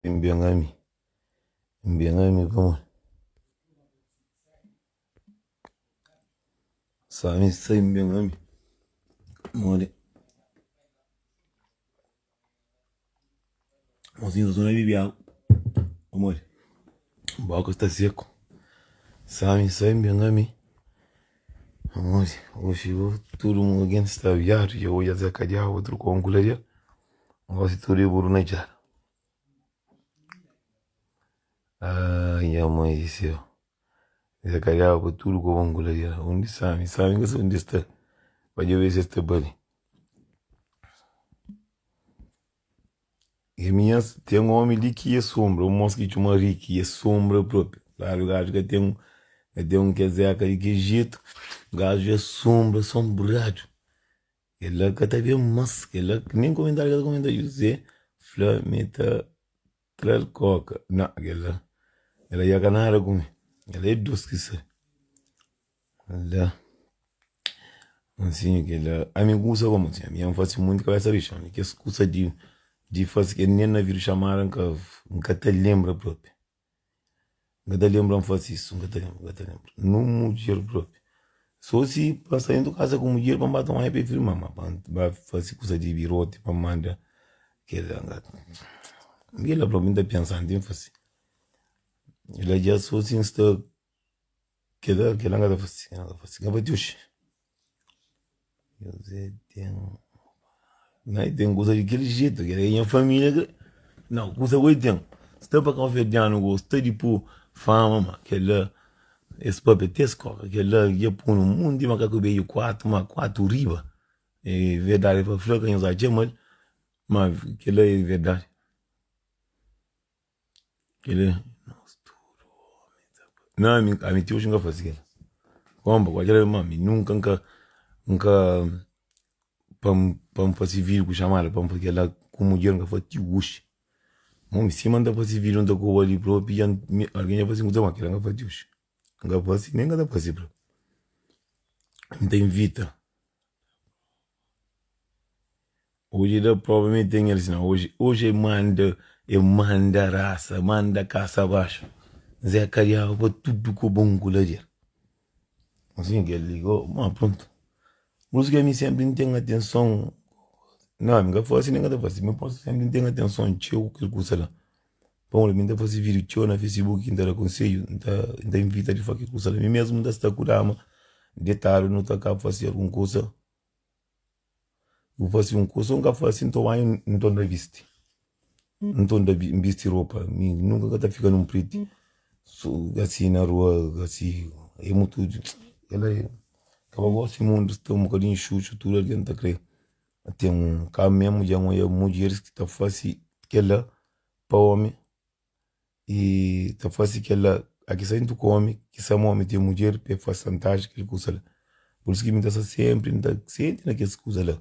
N ben ami, N ben ami pamodi Sami sai N ben ami pamodi Mosinhu sta na bibi agu pamodi boka sta seku Sami sai N ben ami pamodi oxi tudu algen sta viadu dja odja Zé Kadiabu utru konku la dja Gosi tudu é buru na txada. Ai nha mãe di séu Zé Kadiabu pa tudu kobon ku ladera Undi Sami? Sami ka sabe undi sta Pa djobe si es sta bali E minha ten omi li ki e sombra Un mos ki txoma Riki e sombra propi Klaru gaju ka ten ka ten un kezeka di ki jetu Gaju e sombra sonbradu Kel-la ka ta ben más, kel-la nen komentáriu ka ta komenta. Juzé fla ma el ta tra-l kóka. Ná, kel-la, kel-la dja ka nada ku mi. Kel-la é Deus ki sabe. Kel-la, Mansinhu, kel-la, ami N kusa ku Mansinhu, ami N fase monti kabésa rixu. Ami kes kusa di di fase kel nen na vida xamada N ka N ka ta lenbra propi. N ka ta lenbra N fase isu, N ka ta lenbra, N ka ta lenbra. Nun mudjer propi. So si pa N sta dentu kasa ku mudjer pa N ba toma banhu pa e firma, ma pa N ba fase kusa di biroti pa N manda kel-la N ka kel-la propi N ta pensa antis di N fase. Kel-la dja so si N sta kel-la kel-la N ka ta fase, kel-la N ka ta fase. N ka fase oxi. Na e ten kusa di kel jetu, kel é nha família kre. Nau, kusa ku e ten. Sta pa kauverdianu gosta di pu fama, ma kel-la es papia ti es koka. Kel-la dja punu munti makaku bedju kuatu, ma kuatu riba. É verdadi pa fla ka nhos atxa mal, ma kel-la é verdadi. Kel-la nos tudu omi ta. Nau, ami, ami ti oji N ka fase kel-la. Konpa, kualker algen, ma ami nunka N ka, N ka, pa N, pa N fase vídiu ku xamada, pa N fase kel-la ku mudjer N ka fase ti oji. Omi, sima N ta fase vídiu N ta koba li propi, dja N, algen dja fase un kuza, ma kel-la N ka fase ti oji. N ka fase, nen N ka ta fase propi. N ta invita. Oji da prova ma el ten el sina oji oji el manda el manda rasa manda kasa baxu Zé kadiaba pa tudu kobon ku ladera asin ki el liga ma prontu pur isu ki ami senpri N ten atenson na mi ka fasi nen ka ta fasi mi senpri N ten atenson txeu ku kel kusa la pamodi mi ta fasi vídiu txeu na facebook N ta da konsedju N ta N ta invita di fla kel kusa la mi mesmu N ta sta ku dama detadu nu ta kaba fasi algun kusa. Bu fase un kusa un ka fase nton banhu nton ta bisti nton ta bisti ropa mi nunka ka ta fika nun priti so asi na rua asi é mutu kel-la é kaba gosi mundu sta un bokadinhu xuxu tudu algen ta kre ten un ka memu dja N odja mudjeris ki ta fase kel-la pa omi. I ta fase kel-la aki sa intu ku omi ki sama omi ten mudjer pa e fase santaji kel kusa la pur isu ki mi ta sta senpri N ta sienti na kes kusa la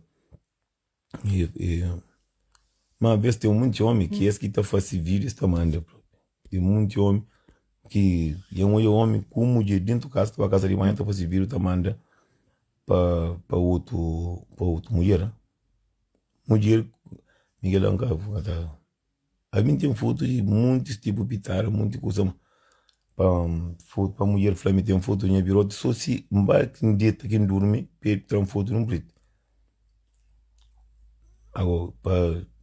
ma ves ten munti omi ki es ki ta fase vidiu es ta manda ten munti omi ki dja N odja omi ku mudjer dentu kasa ta ba kasa di banhu ta fase vidiu ta manda pa pa otu pa otu mudjer mudjer mi kel-la N ka ta. Ami N ten fotu di montis tipu pitada, monti kusa pa fotu pa mudjer fla mi ten fotu nha biroti so si N ba ki N deta ki N durmi pa el tra-m fotu nun pretu. Ago pa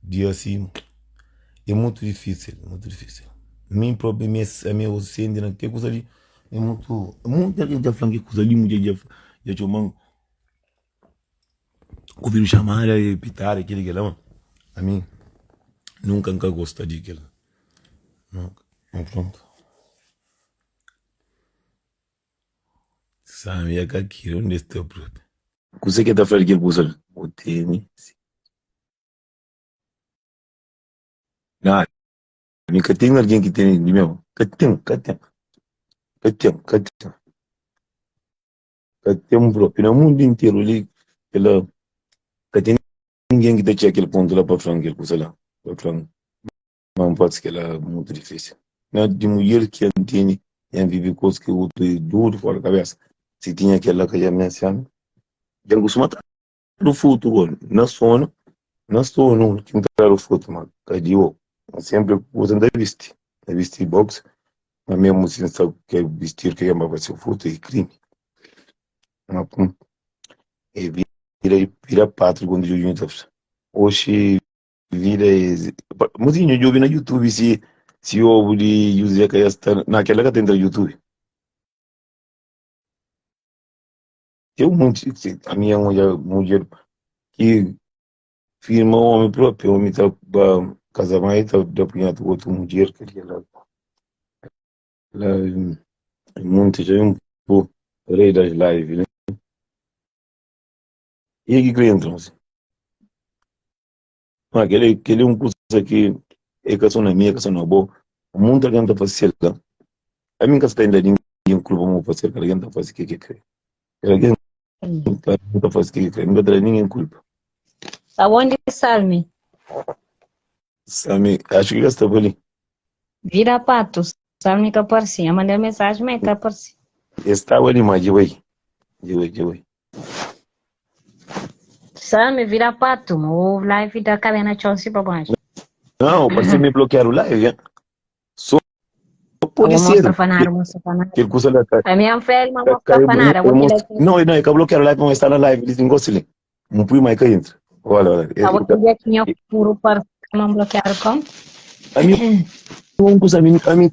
dia si é mutu difisil, mutu difisil. Mi propi mi ami eu senti na ke kusa li é mutu, monti algen ta fla-m ke kusa li mudjer dja txoma-m. Obidu xamada e pitada kili kila ma ami nunka nka gosta di kila nunka ma prontu sami ya ka kiri undi es ta propi. Kuse ke ta fla di kel kusa li? Bu tene si. Na mi ka ten algen ki tene di meu ka ten ka ten ka ten ka ten. Ka ten propi na mundu interu li kel-la ka ten ningen ki ta txega kel pontu la pa fla-m kel kuza la pa fla-m ma N fase kel-la mutu difísil na di mudjer ki N tene N vive kuzas ki otu é dudu fora kabesa si tinha kel-la ka dja N mensiona dja N kustuma tradu fotu na sonu na sonu ki N tradu fotu ma ka di oku. Sempri kusa nta bisti, nta bisti box, ma mesmu si nsta ke bistidu ke ba fasi furtu e krimi. Ma pum e vira vira patri quando djudjunho ta fla. Oxi vida e mozinho djobi na youtube si si obu di José ka sta na kela ka ta entra youtube. Tem um monte a minha mulher mulher ki Firma omi propi, omi ta ba kaza ma i ta da punheta ku otu mudjer, kel ki la la munti dja un po rei das live li. E ki kre entra si. Ma kel kel é un kusa ki é ka so na mi, é ka so na bo. Munti algen ta fase la. Ami N ka sta inda ningin kulpa ma bu fase, kada algen ta fase ke ke kre. Kada algen N ta fase ke ke kre, N ka ta da ningin kulpa. Aonde Salmi? Salmi, acho que ka sta pa li. Vira pato, Salmi ka parsi. Nha manda mensagem, mas ka parsi. E staba li, ma dja bai. Dja bai, dja bai. Salmi vira pato, o live da cabena txon si pa baixo. Não, parece me bloquearam o live, hein? Só pode Vou ser. mostra fanada, mostra fanada. Kel kusa la ka A minha fé, mas ka mostra ka fanada. eu Vou mostra, que não, não, é ka bloquearam o live, mas está na live, diz gosto ali. Um primo aí que entra. Olha, olha. Tá bom, que tinha puro para não bloquear com. A mim, um kusa, a mim, a mim,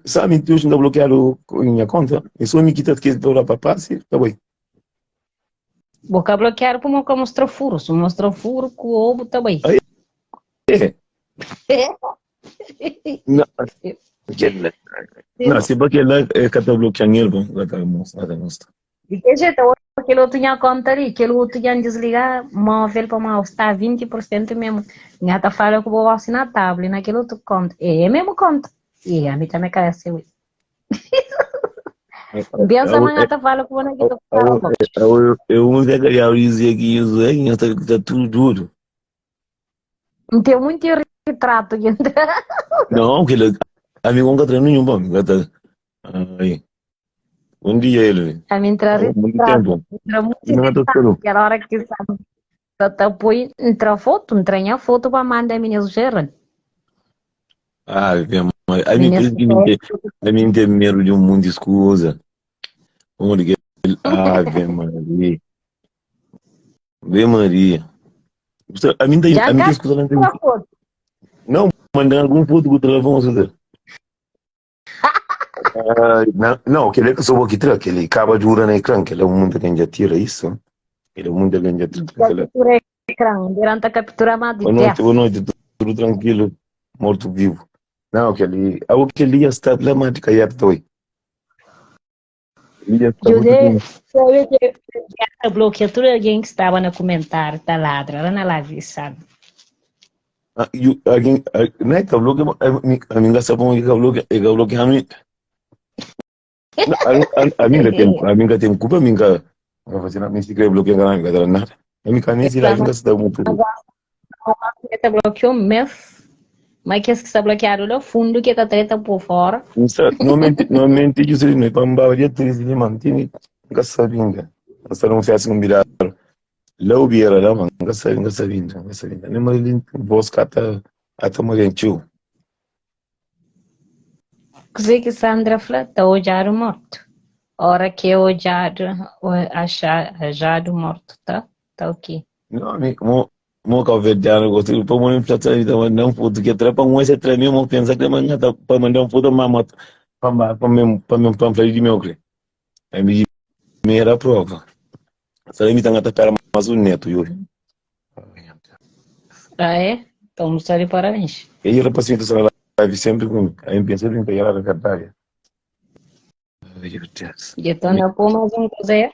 sabe, Deus não bloquearam minha conta. E só me quita que lá para passe, tá bem. Boca bloquear como que mostra furo, se mostra furo com o ovo tá bem. Aí, é. Não, aquele, não, se bem que lá é que tá bloqueando ele, bom, lá tá mostra, lá tá mostra. De que jeito? Aquele outro tinha conta ali, aquele outro tinha desligar móvel para mal, está 20% mesmo. Minha tá fala que vou assinar tablet naquele outro conta. É, é mesmo conta. E a mim também cai assim. Pensa amanhã tá fala que vou naquele outro conta. Eu, eu não sei que eu dizia que isso aí tá, tá tudo duro. Tem muito retrato aqui. Não, aquele amigo nunca treino nenhum, bom, nunca tá. Ai. Um dia ele. A mim entra Muito retrato, tempo. entra muito Não tá retrato. tudo. Aquela hora que sabe, tá, tá põe, entra foto, entra minha foto para mandar a minha gerente. Ah, minha mãe. A mim, Minha por isso que me tem, a mim tem medo de um mundo escusa. Onde que ele. Ave Maria. Ave Maria. A mim tem, Já a mim tem cá escusa não tem. a foto. Não, mandar algum foto com o telefone, você. Ah, não, não, aquele é que sou aqui, aquele acaba de urar na ecrã, aquele é um mundo que já tira isso. Aquele é um mundo que já tira. Aquele... Captura ecrã, durante a captura mais de Boa noite, 10. boa noite, tudo tranquilo, morto vivo. Não, aquele, aquele ia estar lá, mas de cair toi. Ia estar muito José, bem. sabe que já bloqueou tudo alguém que estava no comentário, tá ladra, lá na live, sabe? Ah, e alguém, ah, não é que bloqueia, a mim gasta bom que bloqueia, que bloqueia a mim. Não, a, a, a mim que tem, a mim que tem culpa, a mim que não fazer nada, nem se quer bloquear, não vai nada. A mim que nem se lá, nunca se dá muito. Treta bloqueou mesmo. Mas que está bloqueado lá fundo que tá treta por fora. Normalmente, normalmente eu sei, não é para mbawa dia 13 de mantini, nunca sabia. Nunca não fez um virar. Lá o biera lá, mano, nunca sabia, nunca sabia, nunca sabia. Nem mais voz cata ata marenchu. Sei que Sandra falou, tá olhado morto. Hora que olhado, achar, achado morto, tá? Tá ok. Não, amigo, mo mo cabo-verdiano gosto para mo inflação então não foto que trepa um esse treme mo pensa que amanhã tá para mandar um foto mama para para mesmo para mesmo para de meu cre. Aí me me era prova. Só me tá pera mais um neto eu. Ah, é? Então, está de parabéns. E aí rapazinho tá live sempre comigo. Aí eu penso em pegar a verdade. Ai, meu Deus. E então, não pôr mais um coisa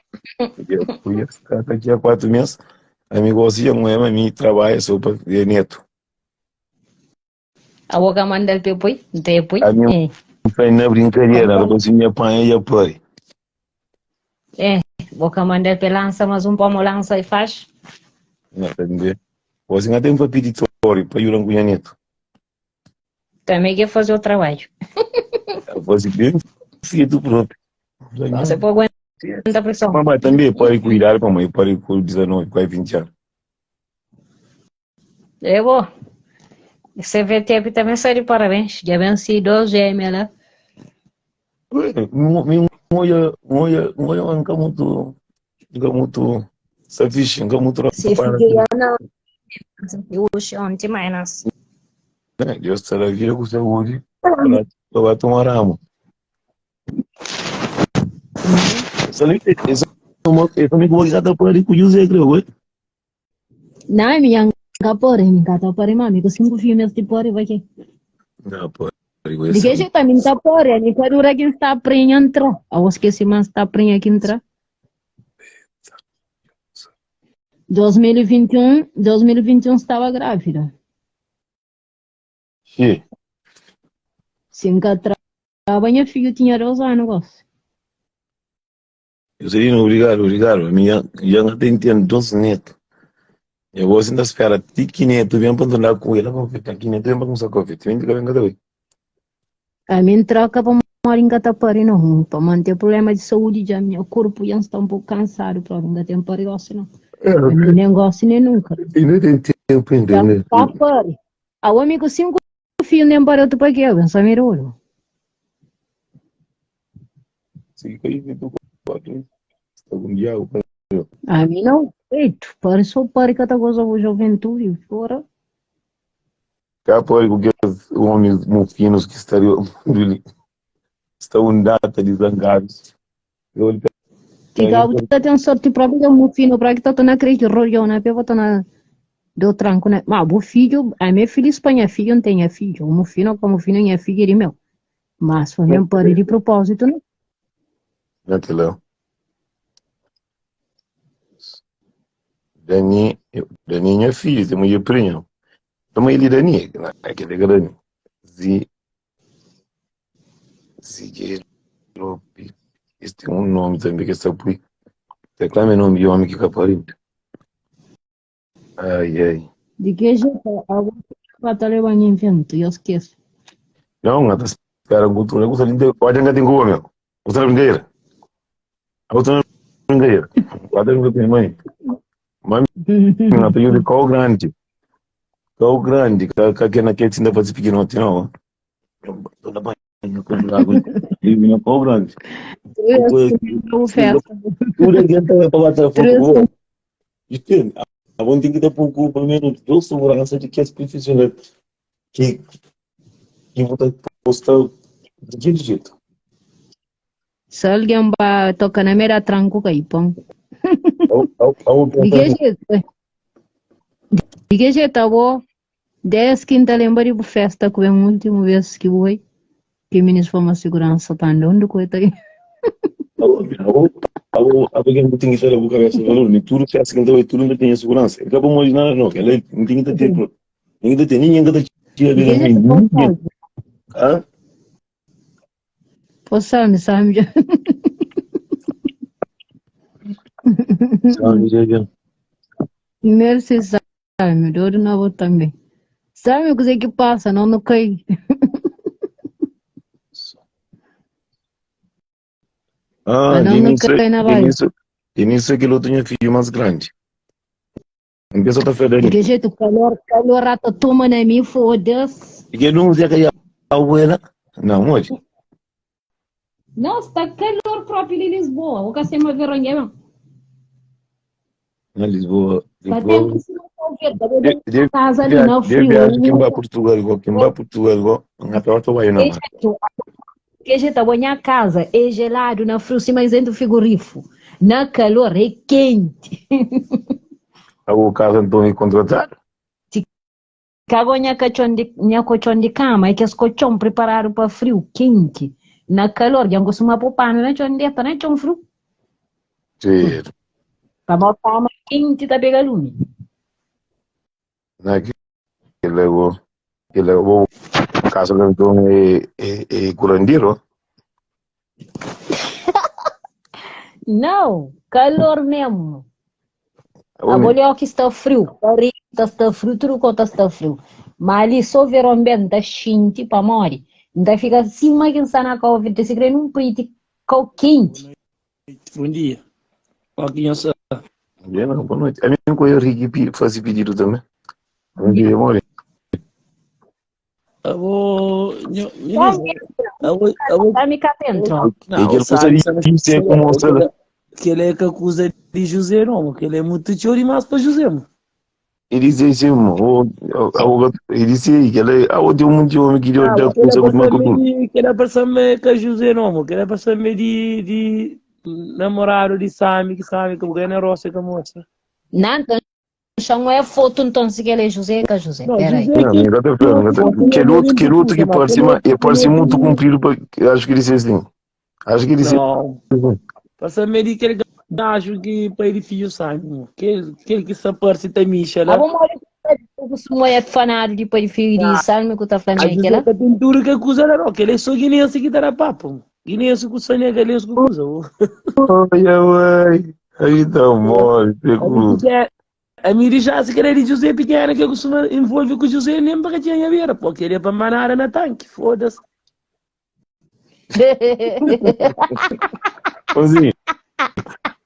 Eu fui daqui a 4 meses. Amigo, assim, não é, mas me trabalha só para ver neto. A boca manda el pepui, depois. A minha foi na brincadeira, ela assim, minha pai e pai. É, boca manda el lança, mas um pomo lança e faz. Não, entendeu? Você não tem para pedir tori para ir com neto. Também quer fazer o trabalho. Você bem feito próprio. Você pode aguentar a pressão. Mamãe também pode cuidar, mamãe pode com 19, quase 20 anos. Eu vou. CVTP também sai de parabéns. Já venci 2 gêmeas lá. Mi N odja ma N ka mutu, N ka mutu sta fixi, N ka mutu Se rapara. fidju ya na oxi onti mai nas. Deus ta da vida ku saúdi pa ba toma ramu. Essa mi ku ka ta pari ku José creu, oi? Não, minha nka pori, mi ka ta pori, ma mi ku 5 filhos mesti pori pa ke? Não, pori. De que jeito mi ta pori, mi ka dura que está prenha entra. Eu esqueci mas está prenha que entra. 2021, 2021 estava grávida. Sim. Se nunca traba, minha filha tinha 2 anos, gosto. Joselino, obrigado, obrigado. A minha já tem tem dois netos. Eu vou ainda esperar ti que neto vem para andar com ela, para ficar que neto vem para começar com ele. Vem que vem cada vez. A mim troca para morar em Catapari não, para manter problema de saúde já meu corpo já está um pouco cansado, para não tem perigoso não. É, A mim nem gosto nem nunca. e não tem tempo ainda, Já né? tá pari. A homem com 5 filhos nem parou tu para quê? Eu só miro. Sim, que aí tu pode estar com diabo. A mim não, feito. Pare só pare que tá goza a juventude, fora. Cá pode com aqueles homens mofinos que estariam estão data de zangados. Eu olho Fica, tá tem sorte própria, um fino para que tá na creche, rolho na pé, tá na deu tranco, né? Mas o filho, a minha filha Espanha, filho não tem filho, o fino como filho minha filha de meu. Mas foi mesmo para de propósito, né? Naquela. Dani, Dani minha filha, tem mulher prima. Também ele Dani, aquele grande. Zi, Zigueiro. Esse tem um nome também que está por aí. Reclame nome de homem que caparito. Ai, ai. De que jeito? Algum para levar em invento, eu esqueço. Não, não espera um controle. Gostaria de. Olha, ainda tem como, meu. Gostaria de brincadeira. Gostaria de brincadeira. Olha, tem mãe. Mãe, não tenho de qual grande. Qual grande. Que que naquele ainda faz pequeno, não. Toda banho com água. E qual grande. Festa. Tudo adianta para bater fogo. Entende? A bom tem que ter pouco, pelo menos, duas segurança de que é profissional que vou postar de que jeito. Se alguém vai tocar na mera tranco aí, pão. De que jeito? De que jeito, avô? 10 quinta lembra de festa que foi a última vez que foi. Que ministro foi uma segurança tá andando com ele. Alguém tem que ter a cabeça valor, nem tudo festa que então tudo não tem segurança. Acabou mais nada não, ela não tem que ter, nem que ter ninguém que ter ninguém. Hã? Pô, sabe, sabe já. Sabe já. Merci, sabe, dor novo também. Sabe o que é que passa, não não cai. Ah, Não, não início, cai na vaga. início, início aquilo tinha filho mais grande. Empieza a De fazer. que jeito, calor, calor, rata toma na mim, foda-se. E que não sei que a abuela. Não, hoje. Não, está calor próprio em Lisboa. O que é uma vergonha, não. Na Lisboa, Está Lisboa. tempo se não ver, De, de, casa ali no de frio. viagem quem vai a Portugal, igual, quem vai a Portugal, igual, na pior vai na Que mar. jeito, que jeito, a minha casa é gelado na frio, sim, mas dentro do frigorífico. Na calor é quente. O caso Antônio contratado. Cago minha colchão de, minha colchão de cama, é que esse colchão preparado para frio, quente. Na calor, já costuma pôr pano, né, chão de, né, chão frio. Sim. Para botar uma quente, tá pegando lume. Na que levou, que levou o caso de Antônio e curandeiro. Não, calor mesmo. A bolha que está frio, Paris está frio, tudo quanto está frio. Mas ali só verão bem, está quente para morrer. Então fica assim, mas quem está na Covid, se crê num preto com quente. Bom dia. Olá, criança. Bem, boa noite. A mim com o Henrique faz pedido também. Bom dia, amor. Abo, nho, nho, abo, abo, Tá me cá dentro. E não, kel kuza sabe, di sabe, José ku mostra la. que ele é que acusa de José, não, que ele é muito tio demais para José, mano. E disse assim, o, o, e disse que ele, ah, o tem um monte de homem que deu Ah, da que ele coisa com uma é cultura. de, que ele é para saber que José, não, mano, que ele é para saber de, de namorado de Sami, que Sami, que o na roça que mostra. Não, então, não é foto, então, se ele é José, que é José. Não, Peraí. José Não, que nunca te falando, nunca te- aquele outro que parece, mas é parece muito comprido, pra, acho que disse assim. Acho que disse Não, assim. para saber de aquele gajo que pai de filho Sami, mano, aquele, aquele que se aparece tamicha Ah, lá. vamos olhar o que é fanado de pai de filho de Salme que tá falando A aqui José lá. que tem tudo que acusa, não, que ele é só guinense que tá na papo. mano. Guinense com senegalense que acusa. ô. Olha, uai. Aí tá mole, A pegou. mim que a mim já se querer de José Pequeno que costuma envolve com José nem para que tinha beira, pô, queria para manara na tanque, foda-se. Assim,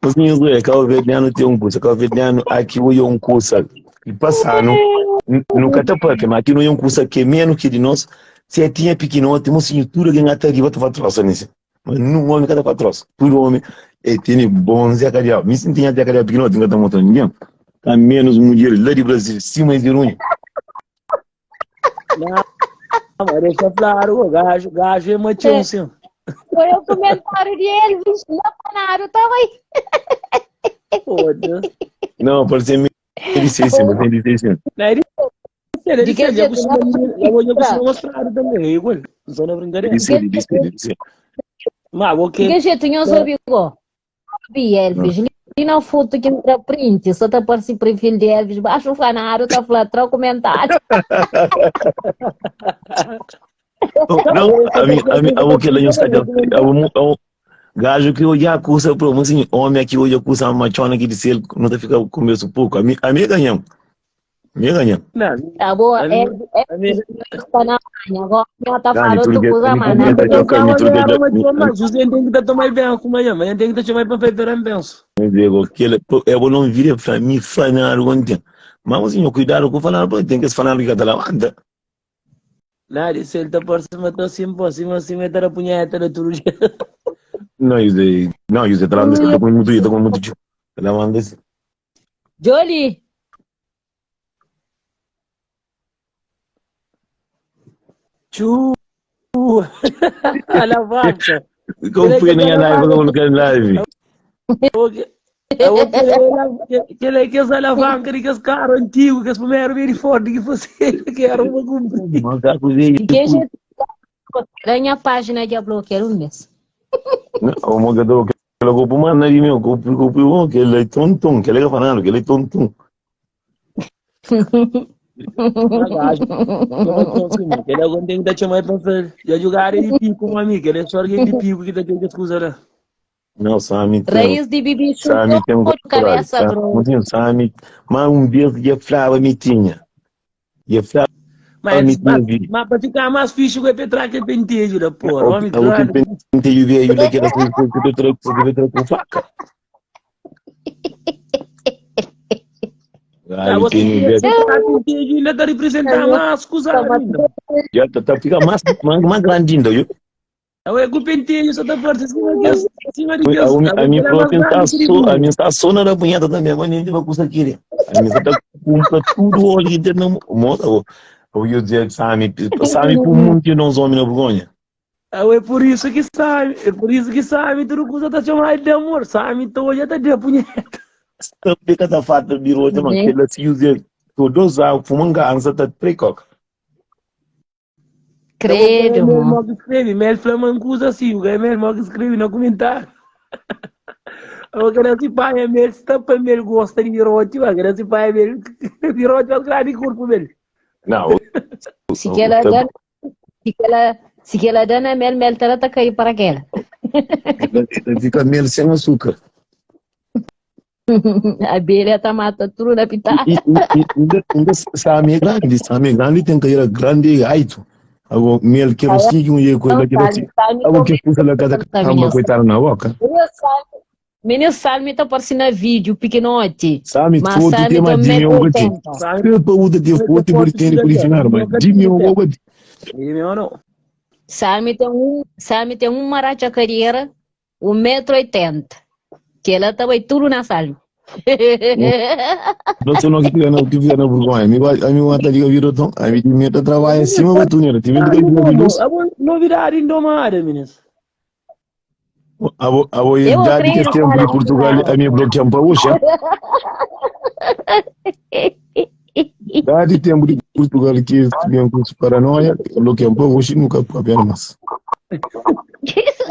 assim, José, Cabo Verdeano tem um curso, Cabo Verdeano aqui hoje é um curso. E passando, no Catapá, mas aqui não é um curso que é menos que de nós. Se tinha pequenote, mocinho, tudo que engata aqui, vai te fazer troça nisso. Mas não homem cada troça. Tudo homem, e tem bons e acadial. Me sentia até acadial pequenote, não tá montando ninguém. Tá menos mulher lá de Brasil, cima de unha. Não, mas deixa claro, o gajo, gajo é machão, sim. Foi o comentário de Elvis, na fanado, tava aí. Foda-se. Não, pode ser ele sim, sim, mas ele sim. Não, ele ele De que já jeito, costuma, não? já já costuma mostrar também, é igual. Não sou na brincadeira. Ele sim, ele sim, ele sim. Mas o De que que jeito, nós obrigou? Vi Elvis, li na foto que entra print, só tá aparecendo perfil de Elvis, baixa o fanado, tá falando, troca comentário. Não, a mim, a mim, a o que ele está a o gajo que hoje acusa pro, mas assim, homem aqui hoje acusa uma machona que disse ele não tá fica com mesmo pouco. A mim, a mim ganham. Me ganham. Não, Tá boa, a mim, é, a mim, está na manha, agora ela tá Gani, falando, tudo tu que usa a mim mais, tudo né? que tá Não, me tudo era uma que chama, José tem que tá tomar benção, mas mas tem que tá chamar para fazer benção. digo que ele eu não virei para mim falar ontem. Mas assim, cuidado com falar, tem que se falar que tá lá anda. Nada, se ele tá por cima, tá assim, por cima, assim, meter a punheta na tudo. Não, José, não, José, tá lá, tá com muito, tá com muito. Tá lá, anda. Jolie, Tchu! Alavanca! Como foi na live, como não live? Aquele é que as alavancas de que os carros antigos, que os primeiros bem forte que você que era uma comprida. Macaco veio. de que jeito? Ganha a página de bloquear um mês. O mogador que ele comprou uma nariz meu, comprou comprou um que ele é tontum, que ele é falando, que ele é tontum. Ele agora tem que dar chamar para fazer. Já jogar ele pico, um amigo, ele é só alguém de pico que tá tendo que escusar lá. Não, Sami tem. Raiz de bibi Sami tem um de cabeça coragem. grossa. Sami, mas um dia que flava me tinha. E flava Mas, me tinha mas, vi. mas para ficar mais fixe, o Petra que pentejo da porra, homem O que grande. penteio veio daquela assim, que eu trago, que eu trago com faca. Ah, Ai, você tem você tá pentejo ainda tá representando mais escusar ainda. Já tá, tá fica mais, mais, mais grande ainda, viu? Eu é que o pentejo só tá forte acima de acima de A, a, a minha própria está só, a minha está só na punheta também, mas nem vai conseguir. A minha está compra tudo hoje que tem na moça. Eu ia dizer que Sami, Sami por muito que não os homens na vergonha. É por isso que sabe, é por isso que sabe, tudo coisa tá chamando de amor, sabe? Então hoje tá de punheta. Também que tá fato de roja, mas que ela se usa todos os fumam gansa tá precoca. Credo, O irmão. que escreve, Mel Flamancusa assim, o Mel mal que escreve no comentário. Eu quero se pai é Mel, se tampa Mel gosta de virote, eu quero se pai é Mel, virote vai grande corpo Mel. Não, Se que ela dá, se que ela, se que ela dá na mel, mel tá tá cair para aquela. Fica mel sem açúcar. A abelha tá mata tudo na pitada. E, e, e, ainda Sami é grande, Sami é grande tem que ir grande alto. Agora, mel que eu sigo um e coisa que eu sigo. Agora que custa lá cada camba coitada na boca. Menino Salmi tá parecendo vídeo pequenote. Sami, Mas foto Salmi tem mais também de meu gati. 80. Kepa uda de foto por ter por ensinar, mas de meu gati. E meu não. Sami ten un, Sami ten un maracha kadera, un metro 80. Kela ta bai tudu na Sami. Não sou não que tiver na que tiver na vergonha. Mi vai, a mi mata liga vira tom. A mi mi ta trabalha em cima ba tunera. Tive que liga luz. Novidade indomada, meninas. Abo Eu idade que creio, tempo de cara. Portugal a minha bloqueia para hoje. Idade tempo de Portugal que vem com paranoia, bloqueia para hoje nunca para mais.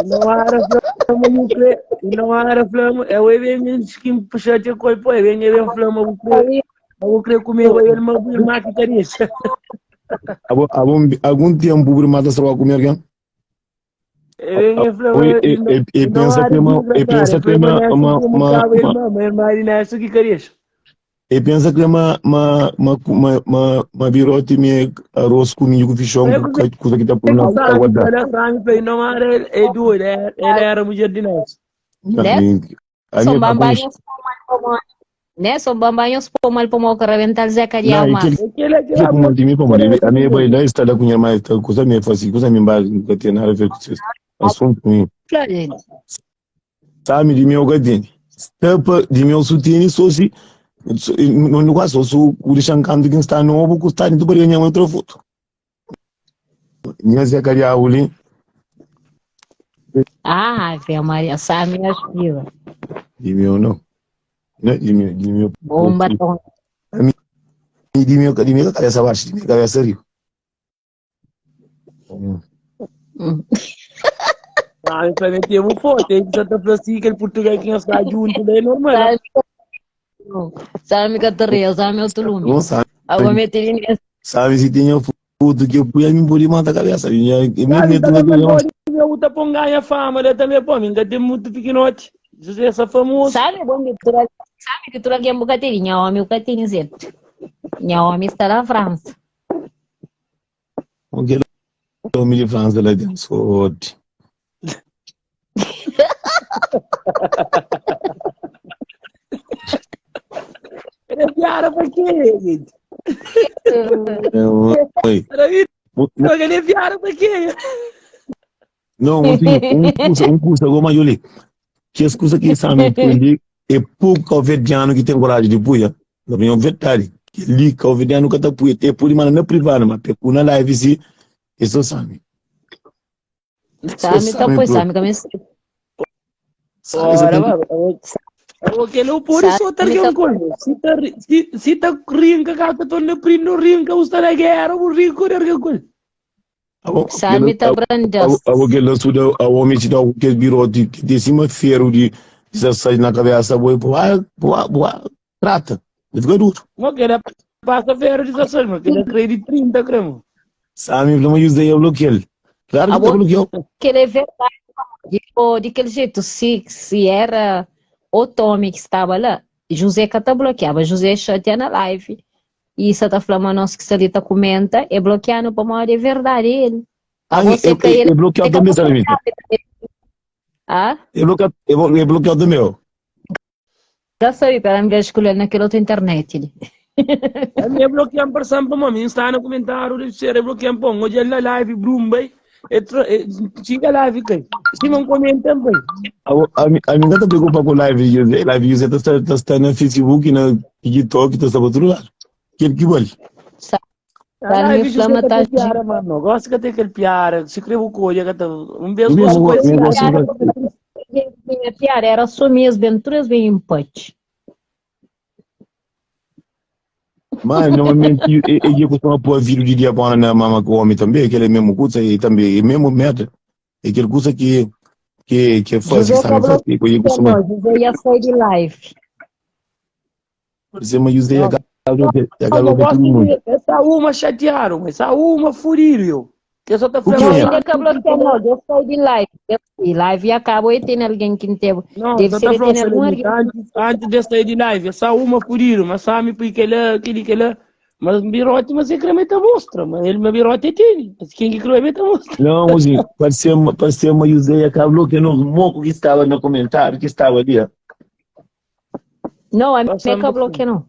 Não era flama, não cre, não era flama. É o bem que puxa te coi, pô, é bem é bem flama, o cre, o cre comer o ele mas o mate cabeça. Abo, abo, algum tempo o mata só comer alguém? É bem flama. E, e, e pensa que uma, e pensa que uma, uma, uma, uma, que cabeça. e pensa que uma, uma, uma, uma, uma, uma birote me arroz com milho com fichão, com coisa que tá por na água da. Não era é doido, ele era mulher de nós. Né? A São minha bambanhos né? São bambanhos pô mal pô mal rebentar Zé Não, Carial e mas. aquele Aquele que com de mim, pô, mano, a minha boa ideia está lá com minha mãe, tá, coisa minha faz, coisa minha base, nunca tem nada a ver com esse assunto comigo. Sabe de meu gadinho. Stapa de meu sutini, só se não não gosto, só o deixar canto que está novo, que está dentro para ganhar outra foto. Minha Zé Carial ali, Ah, Ave Maria, sabe minha filha. de meu não. Né? De meu. Bomba tom. De meu cabeça baixa, de minha cabeça rico. Ah, eu também tenho um forte, tem que Santa Francisco, aquele português que está junto, é normal. Sabe, sabe que eu sabe meu tulume. Não sabe. Eu vou meter em Sabe se tinha foto que eu fui a mim por matar a cabeça. Eu me Sabe, meto tá na falando, eu tá pon ganha fama, né, também, pô, ainda tem muito pequenote. José é famoso. Sabe, bom, que tu, sabe que tu aqui é um bocadinho, minha homem, o bocadinho, Zé. Minha homem está na França. Aquele homem de França lá dentro, sorte. Ele é piara pra quê, gente? Oi. Era isso, ele é piara pra quê? Não, um curso, um curso, agora, mas olha, que as coisas que sabe, é pouco calverdiano que tem coragem de puia. Na minha verdade, que ali calverdiano que tá puia, tem puia, mas não é privado, mas pegou na live, se, isso sabe. Sabe, então, pois, sabe, que Ora, aquele por isso tá rindo com se tá se tá rindo que tá no primo rindo que está na guerra o rindo com rindo com Sabe, tá brandando. Aquele lance do a homem te dá aquele birote que de cima ferro de 16 na cabeça, boa, boa, boa, boa, trata. Fica duro. Não quer passa ferro de 16, mas quer acredito 30 cremo. Sabe, mas eu usei o bloqueio. Claro que tá bloqueou. Que ele é verdade. De, de aquele jeito, se era o Tommy que estava lá, José que tá bloqueava, José chateia na live. E isso tá falando nosso que se tá comenta, é bloqueando para uma hora é verdade ele. Ah, você é, é, é bloqueado também, sabe? Ah? É bloqueado, é bloqueado meu. Já sabia, para me escolher naquela outra internet. Ele. A minha bloqueando para sempre, mim está no comentário, deve ser bloqueando, pô, hoje é na live, Bloomberg. Chega live, kai. Se não comenta, bem. A mim não tá preocupa com live, José. Live José tá tá no Facebook, na TikTok, tá para outro lado. Aquele que vale. A live José tá piara, mano. Gosto que tem aquele piara. Se escreve o código, um beijo Minha piara era só minhas aventuras bem em pote. Mas normalmente eu costumo pôr vídeo de diabona na mama com o homem também, aquele mesmo curso aí também, é mesmo merda. É aquele curso que faz, que sabe fazer, que eu costumo. José ia sair de live. Por exemplo, José ia acabar todo mundo. Essa uma chatearam, essa uma furiram. Que só tá falando. Não, bloqueou, eu saí de live. E live e acabou e tem alguém que teve. Não, deve ser tá tem algum antes de sair de live, essa uma furiram, mas sabe porque ele aquele mas birote, mas ele creme mostra, mas ele birote tem. Mas quem que creme mostra? Não, mozinho, pode ser uma José acabou que no moco que estava no comentário, que estava ali. Ó. Não, a minha acabou que não.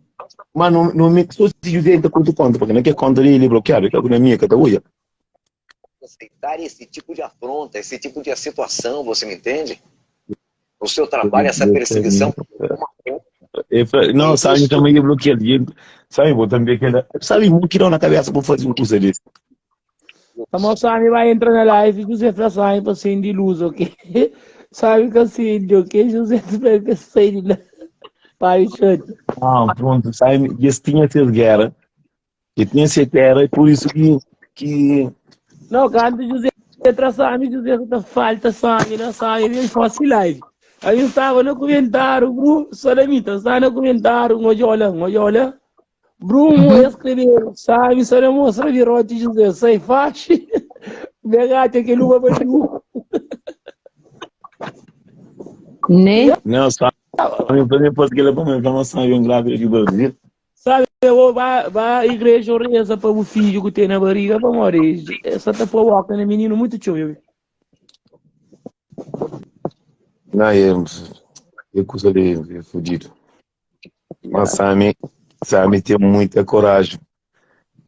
Mas não me só se José entra conta conta, porque não quer conta dele bloqueado, que é na minha que tá hoje. Aceitar esse tipo de afronta, esse tipo de situação, você me entende? O seu trabalho, essa perseguição. Não, sabe, também é bloqueado. Sabe, vou também aquela. Sabe, muito na cabeça vou fazer um coisa desse. A moça vai entrar na live, José fala sabe para acender luz, ok? Sabe que acende, ok? José fala que acende lá. Pai, chute. Ah, pronto, sabe, esse tinha sido guerra. E tinha sido guerra, e por isso que. que... Não, quando José entra sabe, José tá falta sangue, não sabe, ele faz live. Aí eu estava no comentário, Bruno, só da mim, estava no comentário, olha, olha. Bruno escreveu, sabe, só não mostra virote José, sai faixa. Pegate aquele lugar para tu. Né? Não, sabe, eu posso que ele é bom, mas sabe, um grave de Brasil. Sabe, eu vou à igreja reza para o filho que tem na barriga para morrer. Essa tá para o né, menino muito tio. Não, é, é coisa de é fudido. Mas Sami, Sami tem muita coragem.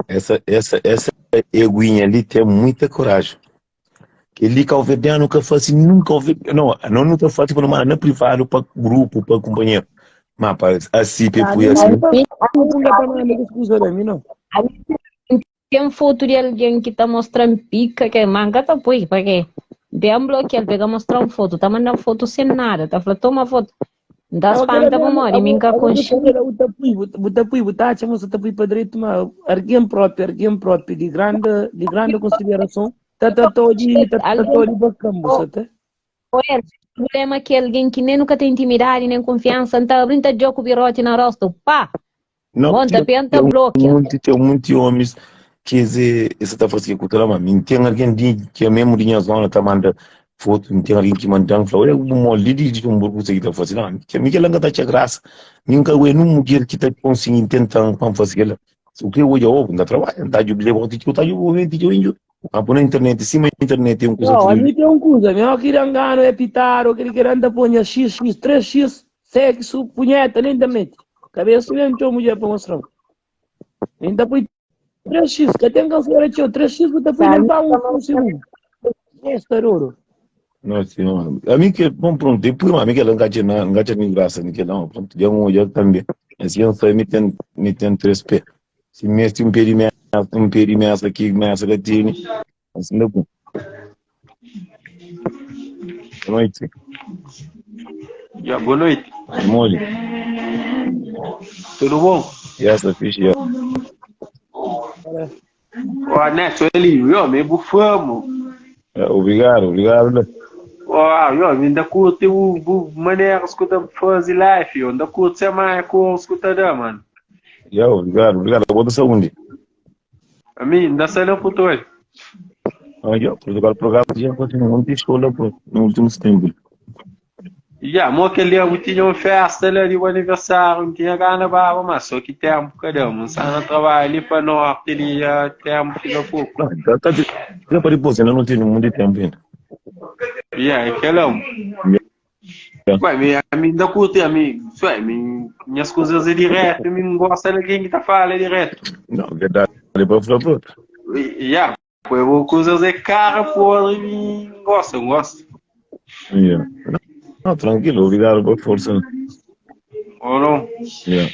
Essa, essa, essa eguinha ali tem muita coragem. Que ali calverdiano nunca faz, nunca ouvi, não, não nunca faz, tipo, numa, na privado, para grupo, para companheiro. Mas, para assim, ah, assim. Não. Tem foto de alguém que tá mostrando pica, que é manga, tá põe, para quê? Bem bloqueado, pega mostrar uma foto, tá mandando foto sem nada, tá falando, toma foto. Dá espanta para morrer, minha consciência. Butapui, butacha, moça, tapui para direito, mas alguém próprio, alguém próprio, de grande, de grande consideração, tá tá todo, tá tá todo bacana, moça, tá? O problema é que alguém que nem nunca tem intimidade, nem confiança, tá abrindo jogo birote na rosto, pá! Não, Monta, penta, bloqueia. Muito, tem muitos homens que esse, esse tá fazendo cultura, mas tem alguém que é mesmo de minha zona, tá mandando foto, não tem alguém que manda, fala, olha, o líder de um burro que tá fazendo, não, que a minha langa tá graça, nunca eu não mulher que tá conseguindo tentar para fazer ela. O que eu hoje eu não trabalho, tá de levo de tá de momento de índio. A pôr na internet, cima da internet tem um coisa. Não, a mim tem um coisa, meu queria engano é pitar, eu queria que anda ponha x x 3x, sexo, punheta na internet. Cabeça mesmo tinha mulher para mostrar. Ainda põe 3x, que tem canseira tinha 3x, você põe nem para um segundo. Esta ouro. Não, senhor. A mim que, bom, pronto, depois, a mim que ela engaja na, engaja nem graça, nem que não, pronto, já um olhar também. Assim, eu sei, me tem, me tem três pés. Se me tem um pé de mesa, um pé de mesa aqui, mesa que tem, assim, não. Boa noite. Já, boa noite. Mole. Tudo bom? Essa ficha, já. Ó, Neto, ele, eu me bufamos. Obrigado, obrigado. Ó, eu ainda curto o maneira que eu fazer live, eu ainda curto ser mais com escuta da, mano. Já, obrigado, obrigado. Bota saúde. A mim, ainda sai lá pro olho. Ah, já, Portugal programa já continua, não tem escola no último tempo. Já, mo aquele dia eu tinha uma festa ali, o aniversário, não tinha gana barba, mas só que tempo, cadê? Não sai no trabalho ali para norte, ali, já tempo fica pouco. Não, tá, tá, tá, para depois, ainda não tenho muito tempo ainda. Já, é aquele um. Ué, a mim da curte, a mim, ué, minhas coisas é direto, mim não gosta de alguém que tá falando direto. Não, verdade, depois eu falo outro. Já, pô, coisas é cara, pô, e gosta, eu gosto. Yeah. Não, tranquilo, obrigado pela força. Ou não? Yeah.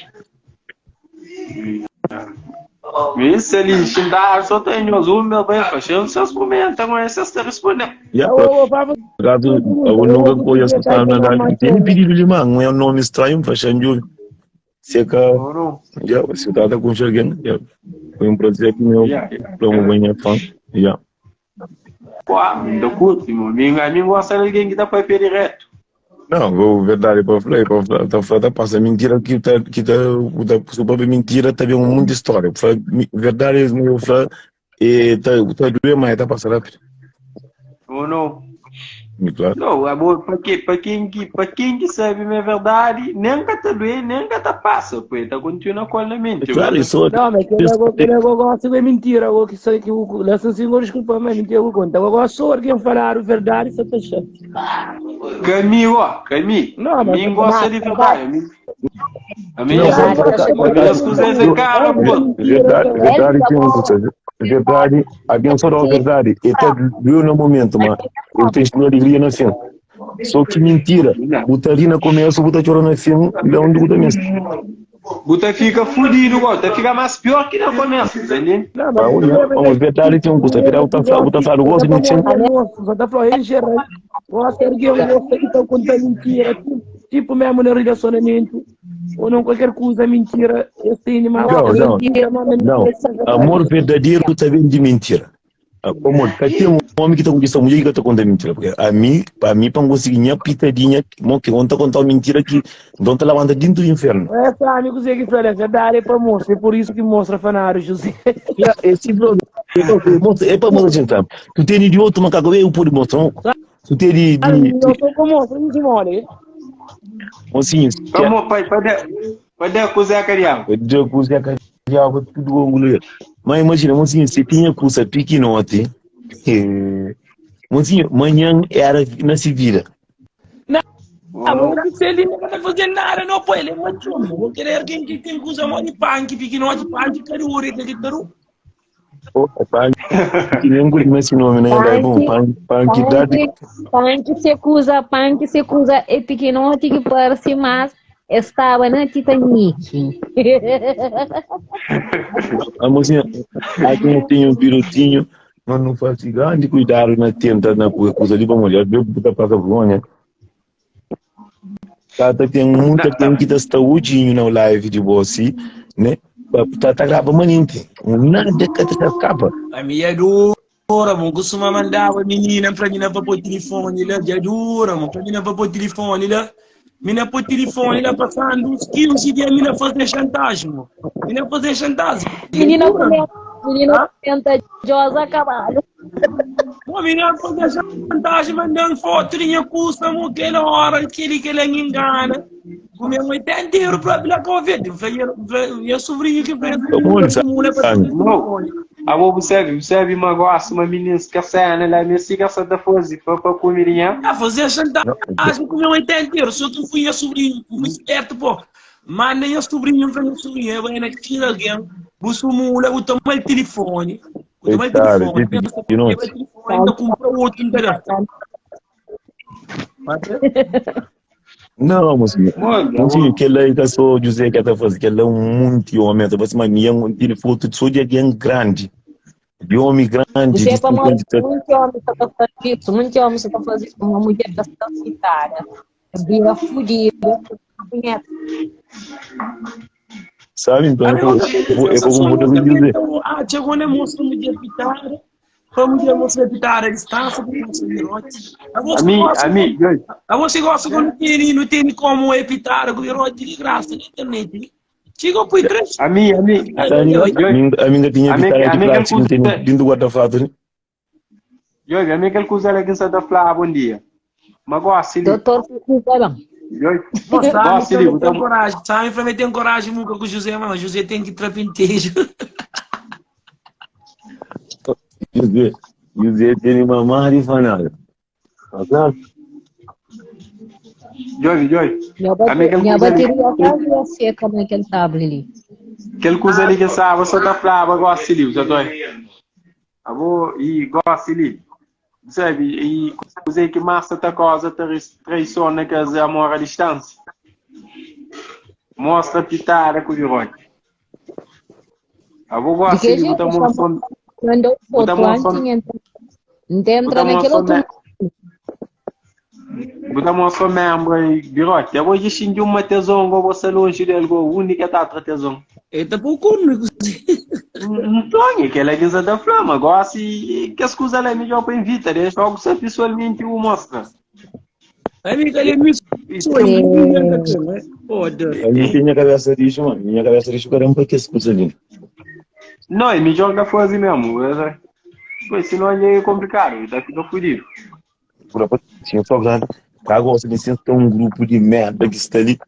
Isso ali, xingar, só tenho azul, meu bem, fechando seus comentários, mas vocês estão respondendo. Yeah, obrigado, eu nunca conheço o nada. Tem pedido de mão, é um nome estranho, fechando. Seca, já, se trata com alguém, yeah. Foi um prazer que meu, para um bem fã, yeah. Pô, ainda curto, meu amigo, a mim gosta de alguém que dá para ir direto. Não, vou verdade para falar, para falar, passa mentira que tá que tá, tá própria mentira também um mundo de história. Verdade eu falo, e tá tá doendo, mas tá passando rápido. Ou não? Claro. Não, amor, para quem, para quem que, para quem que sabe minha verdade, nem que tá doendo, nem que tá passa, pô, tá continua com a mente. Claro, isso. Não, mas que eu gosto de mentira, eu que sei que o Lessa senhor desculpa, mas mentira eu conto. Eu gosto só alguém falar a verdade, só tá chato. Cami, ó, Cami. Não, mas mim gosta de verdade. A minha, a minha, as coisas é cara, pô. Verdade, verdade que eu não sei. Verdadi, algen só da verdadi. E ta doeu na momento, ma eu tenho que alegria na fim. Só que mentira, bu ta ri na começo, bu ta chora na fim, lá onde bu ta meste. Bu ta fika fudido, go. Ta fika mais pior que na começo, entende? Não, Ah, mas olha, mas verdade tem um custo, verdade bu ta fala, bu ta fala, gosto de fim. Só ta fala, em geral, gosta de alguém, gosta que tá contando mentira, tipo mesmo no relacionamento, ou não qualquer coisa, mentira, eu tenho mais Não, não, mentira, mas não. Amor verdadeiro tá vem de mentira. Amor, ka tem um homem que tá conquista mulher que tá contando mentira. Porque a mim, a mim, para conseguir minha pitadinha, mo que ontem contar mentira que não te levanta dentro do inferno. Essa amigo Zé que fala, é verdade, é para mostrar, é por isso que mostra fanário, José. Yeah, é simples, é para mostrar gente sabe. Tu tem de outro macaco, eu pode mostrar. Tu tem de, de, Eu tô com mostra, não se mole. mocinho, Vamos, pai, para dar com Zé Cariago. de coisa que diabo tudo ângulo. Mas imagina, mocinho, se tinha curso piquinote, mocinho, manhã era na se vida. Ah, mas se ele não tá fazendo nada, não, pô, ele é macho. Vou querer alguém que tem coisa mó de punk, piquinote, punk, carure, que taru. Oh, punk, que nem engoli esse nome, né? É bom, punk, punk, dá de Punk se acusa, punk se acusa, é pequenote que parece, mas estava na Titanic. A mocinha, aqui tem um pirotinho, mas não faz grande cuidado na tenta, na coisa ali para mulher, vê puta passa vergonha. Tá, tá, tem muita gente que está hoje na live de você, né? Tá, tá grava maninte. Nada que te escapa. A minha dura, mano, costuma mandar a menina pra mim para pôr telefone lá, já dura, mano, pra mim para pôr telefone lá. Mina pôr telefone lá passando uns 15 dias, mina fazer chantagem, mano. Mina fazer chantagem. Menina comenta, menina comenta, Josa Cabalho. Pô, menina fazer chantagem, mandando foto de minha custa, mano, aquela hora, aquele que ele me engana. Com minha mãe tem dinheiro pra lá com a vida. Minha sobrinha que fez. Não, a vou você, você viu uma gosta, uma menina que cena lá, me siga essa da fazer para comer, né? Ah, fazer chantagem com minha mãe tem dinheiro, só que fui a sobrinho, fui esperto, pô. Manda minha sobrinha pra minha sobrinha, vai na tira alguém, busca o mula, o toma o telefone. O toma o telefone, pensa, o telefone, ainda compra outro, entendeu? Não, mocinho. Mocinho, aquele aí que sou José que tá fazendo, aquele é um monte de homem, tá fazendo, mas minha tira foto só de alguém grande. De homem grande, Você de é para 50 e tanto. muito homem está fazendo isso, muito homem está fazendo isso, uma mulher está citada, vira fudida, punheta. Sabe? Então, eu vou, eu vou mudar de dizer. Ah, chegou na moça, mulher pitada. Para mulher moça pitada a distância, para moça virote. A mim, A você gosta quando tem, não tem como é pitada com virote de graça na internet. Chegou por três. A mim, a mim. A minha tinha pitada de plástico, não tem dentro do guarda-fato. né? Joy, a mim aquele coisa lá que você tá falando, bom dia. Mas gosto ali. Doutor, não. Joy, Sabe, gosto ali. tem coragem. Sabe, pra tem coragem nunca com o José, mas José tem que trapintejo. José, José tem uma marifanada. Tá claro? Joy, Joy. A mim aquele Minha coisa ali. bateria quase ia seca naquele tablet ali. Aquele coisa ali que sabe, você tá falando, gosto ali, já tô. Abo, e gosto ali. Sabe, e coisa que massa tá cosa, tá traição que as amor à distância. Mostra pitada com o virote. Abo, De gosto que ali, jeito? botar moção. Mandou Botar foto moção. antes, entra, entra naquele outro. Botar moção membro aí, virote. Eu vou de uma tesão, vou ser longe dele, o único tá outra tesão. Eita, pouco, não Então, aquela guisa da flama, gosta e que as coisas lá é melhor para invita, deixa logo você pessoalmente o mostra. Amiga, ele é me Foda. A mim tem minha cabeça disso, mano. Minha cabeça disso, caramba, que as coisas ali. Não, é melhor que fazer mesmo. Pois, senão é complicado, tá fica fodido. Por tinha falado, agora você tem um grupo de merda que está ali.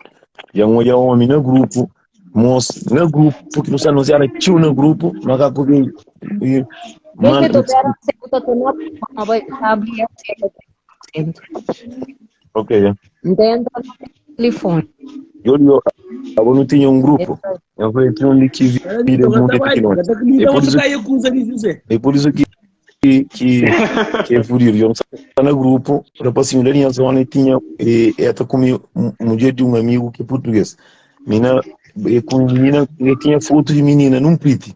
E é um olha homem no grupo, moço no grupo, porque não se anunciaram tio no grupo, mas acabou e Mano, mano, ok, Entende? Telefone. eu eu Abo nu tinha um grupo. Eu falei, tinha um de que vida mundo é pequeno. É por isso, é por isso que que que é fudido. Eu estava no grupo, rapazinho da minha zona e tinha e, e até comi um dia de um amigo que é português. Mina, e com menina, e tinha foto de menina num priti.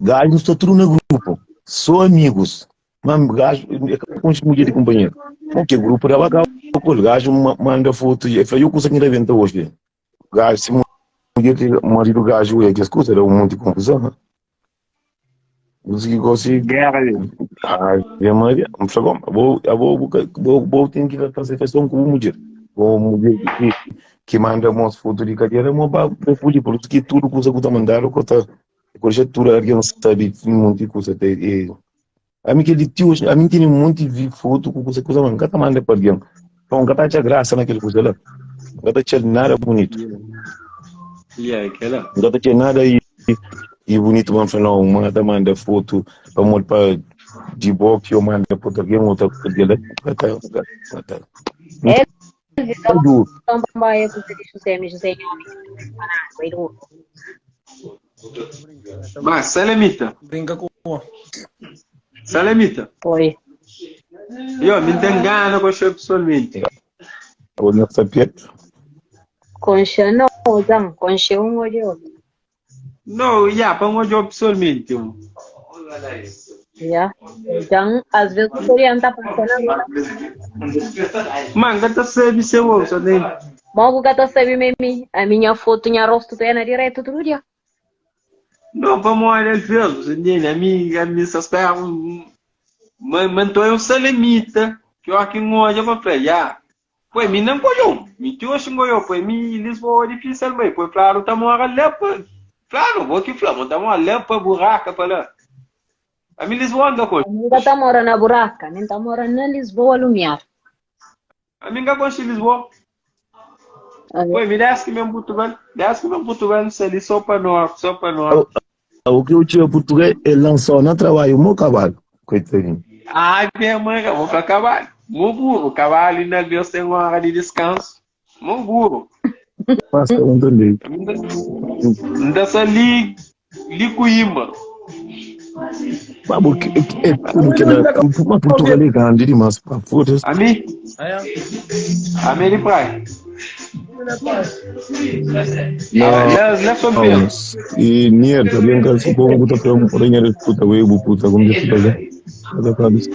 Gajo está tudo no grupo, só amigos. Mas gajo, é com mulher de companheiro. Porque o grupo dava cá, o gajo manda foto e falou, eu consigo inventar hoje. Gajo, se mulher, marido gajo, é que as coisas, era um monte de confusão. Né? Consegui, consegui. Guerra ali. Ah, minha mãe, vou, vou, vou, vou ter que fazer questão com mulher. Com mulher que, que manda umas fotos de cadeira, mas vou fugir, porque tudo que você mandar, eu conta, conjectura, alguém sabe, um monte de coisa. E, a mim que ele tio, a mim tem um monte de foto com coisa, coisa, mas nunca manda para alguém. Então, nunca tá graça naquele coisa lá. Nunca tá nada bonito. Yeah, aquela. Nunca tá nada e, e bonito, vamos falar, não, manda, manda foto para para de boca, eu mando para alguém, outra coisa lá. Nunca tá, nunca tá. É, É duro. também é que José, José, homem, Mas, Salemita. Brinca com Salemita. Oi. Eu me tenho gana com o pessoalmente. O meu tapete. Concha não, Zang, concha um olho. Não, já, para um olho pessoalmente. Já. Então, às vezes o coreano tá passando agora. Mano, gata sabe seu ovo, só tem. Mogo gata sabe mesmo, a minha foto, minha rosto pena direto outro dia. Não, vamos olhar ele fez, você entende? A mim, a mim, essas pernas, mas é um salemita, que eu aqui não olha para frente, já. Pô, mim não colhou, me tio xingou, pô, mim Lisboa é difícil, mas pô, claro, tá mora lá, pô. Claro, vou que flama, tá mora lá, pô, buraca, pô, lá. A mim Lisboa anda com. Nunca tá morando na buraca, nem tá morando na Lisboa, Lumiar. A mim não gosto de Lisboa. Pô, me desce que mesmo Portugal, desce que mesmo Portugal, não sei ali, só para norte, só para norte. O que eu tinha português, ele lançou no trabalho, o meu cavalo. Coitadinho. Ai, minha mãe, eu vou para cavalo. Meu burro, cavalo ainda Deus tem uma hora de descanso. Meu burro. Passa um também. Ainda só li, li Coimbra. Babu, que é tudo que era. Uma Portugal é grande demais, pá. Foda-se. A mim? A mim de praia. Não, Não, não, não. E Nier, também que se como que tá para dinheiro puta, webo puta, como que puta, né? Cada cabeça.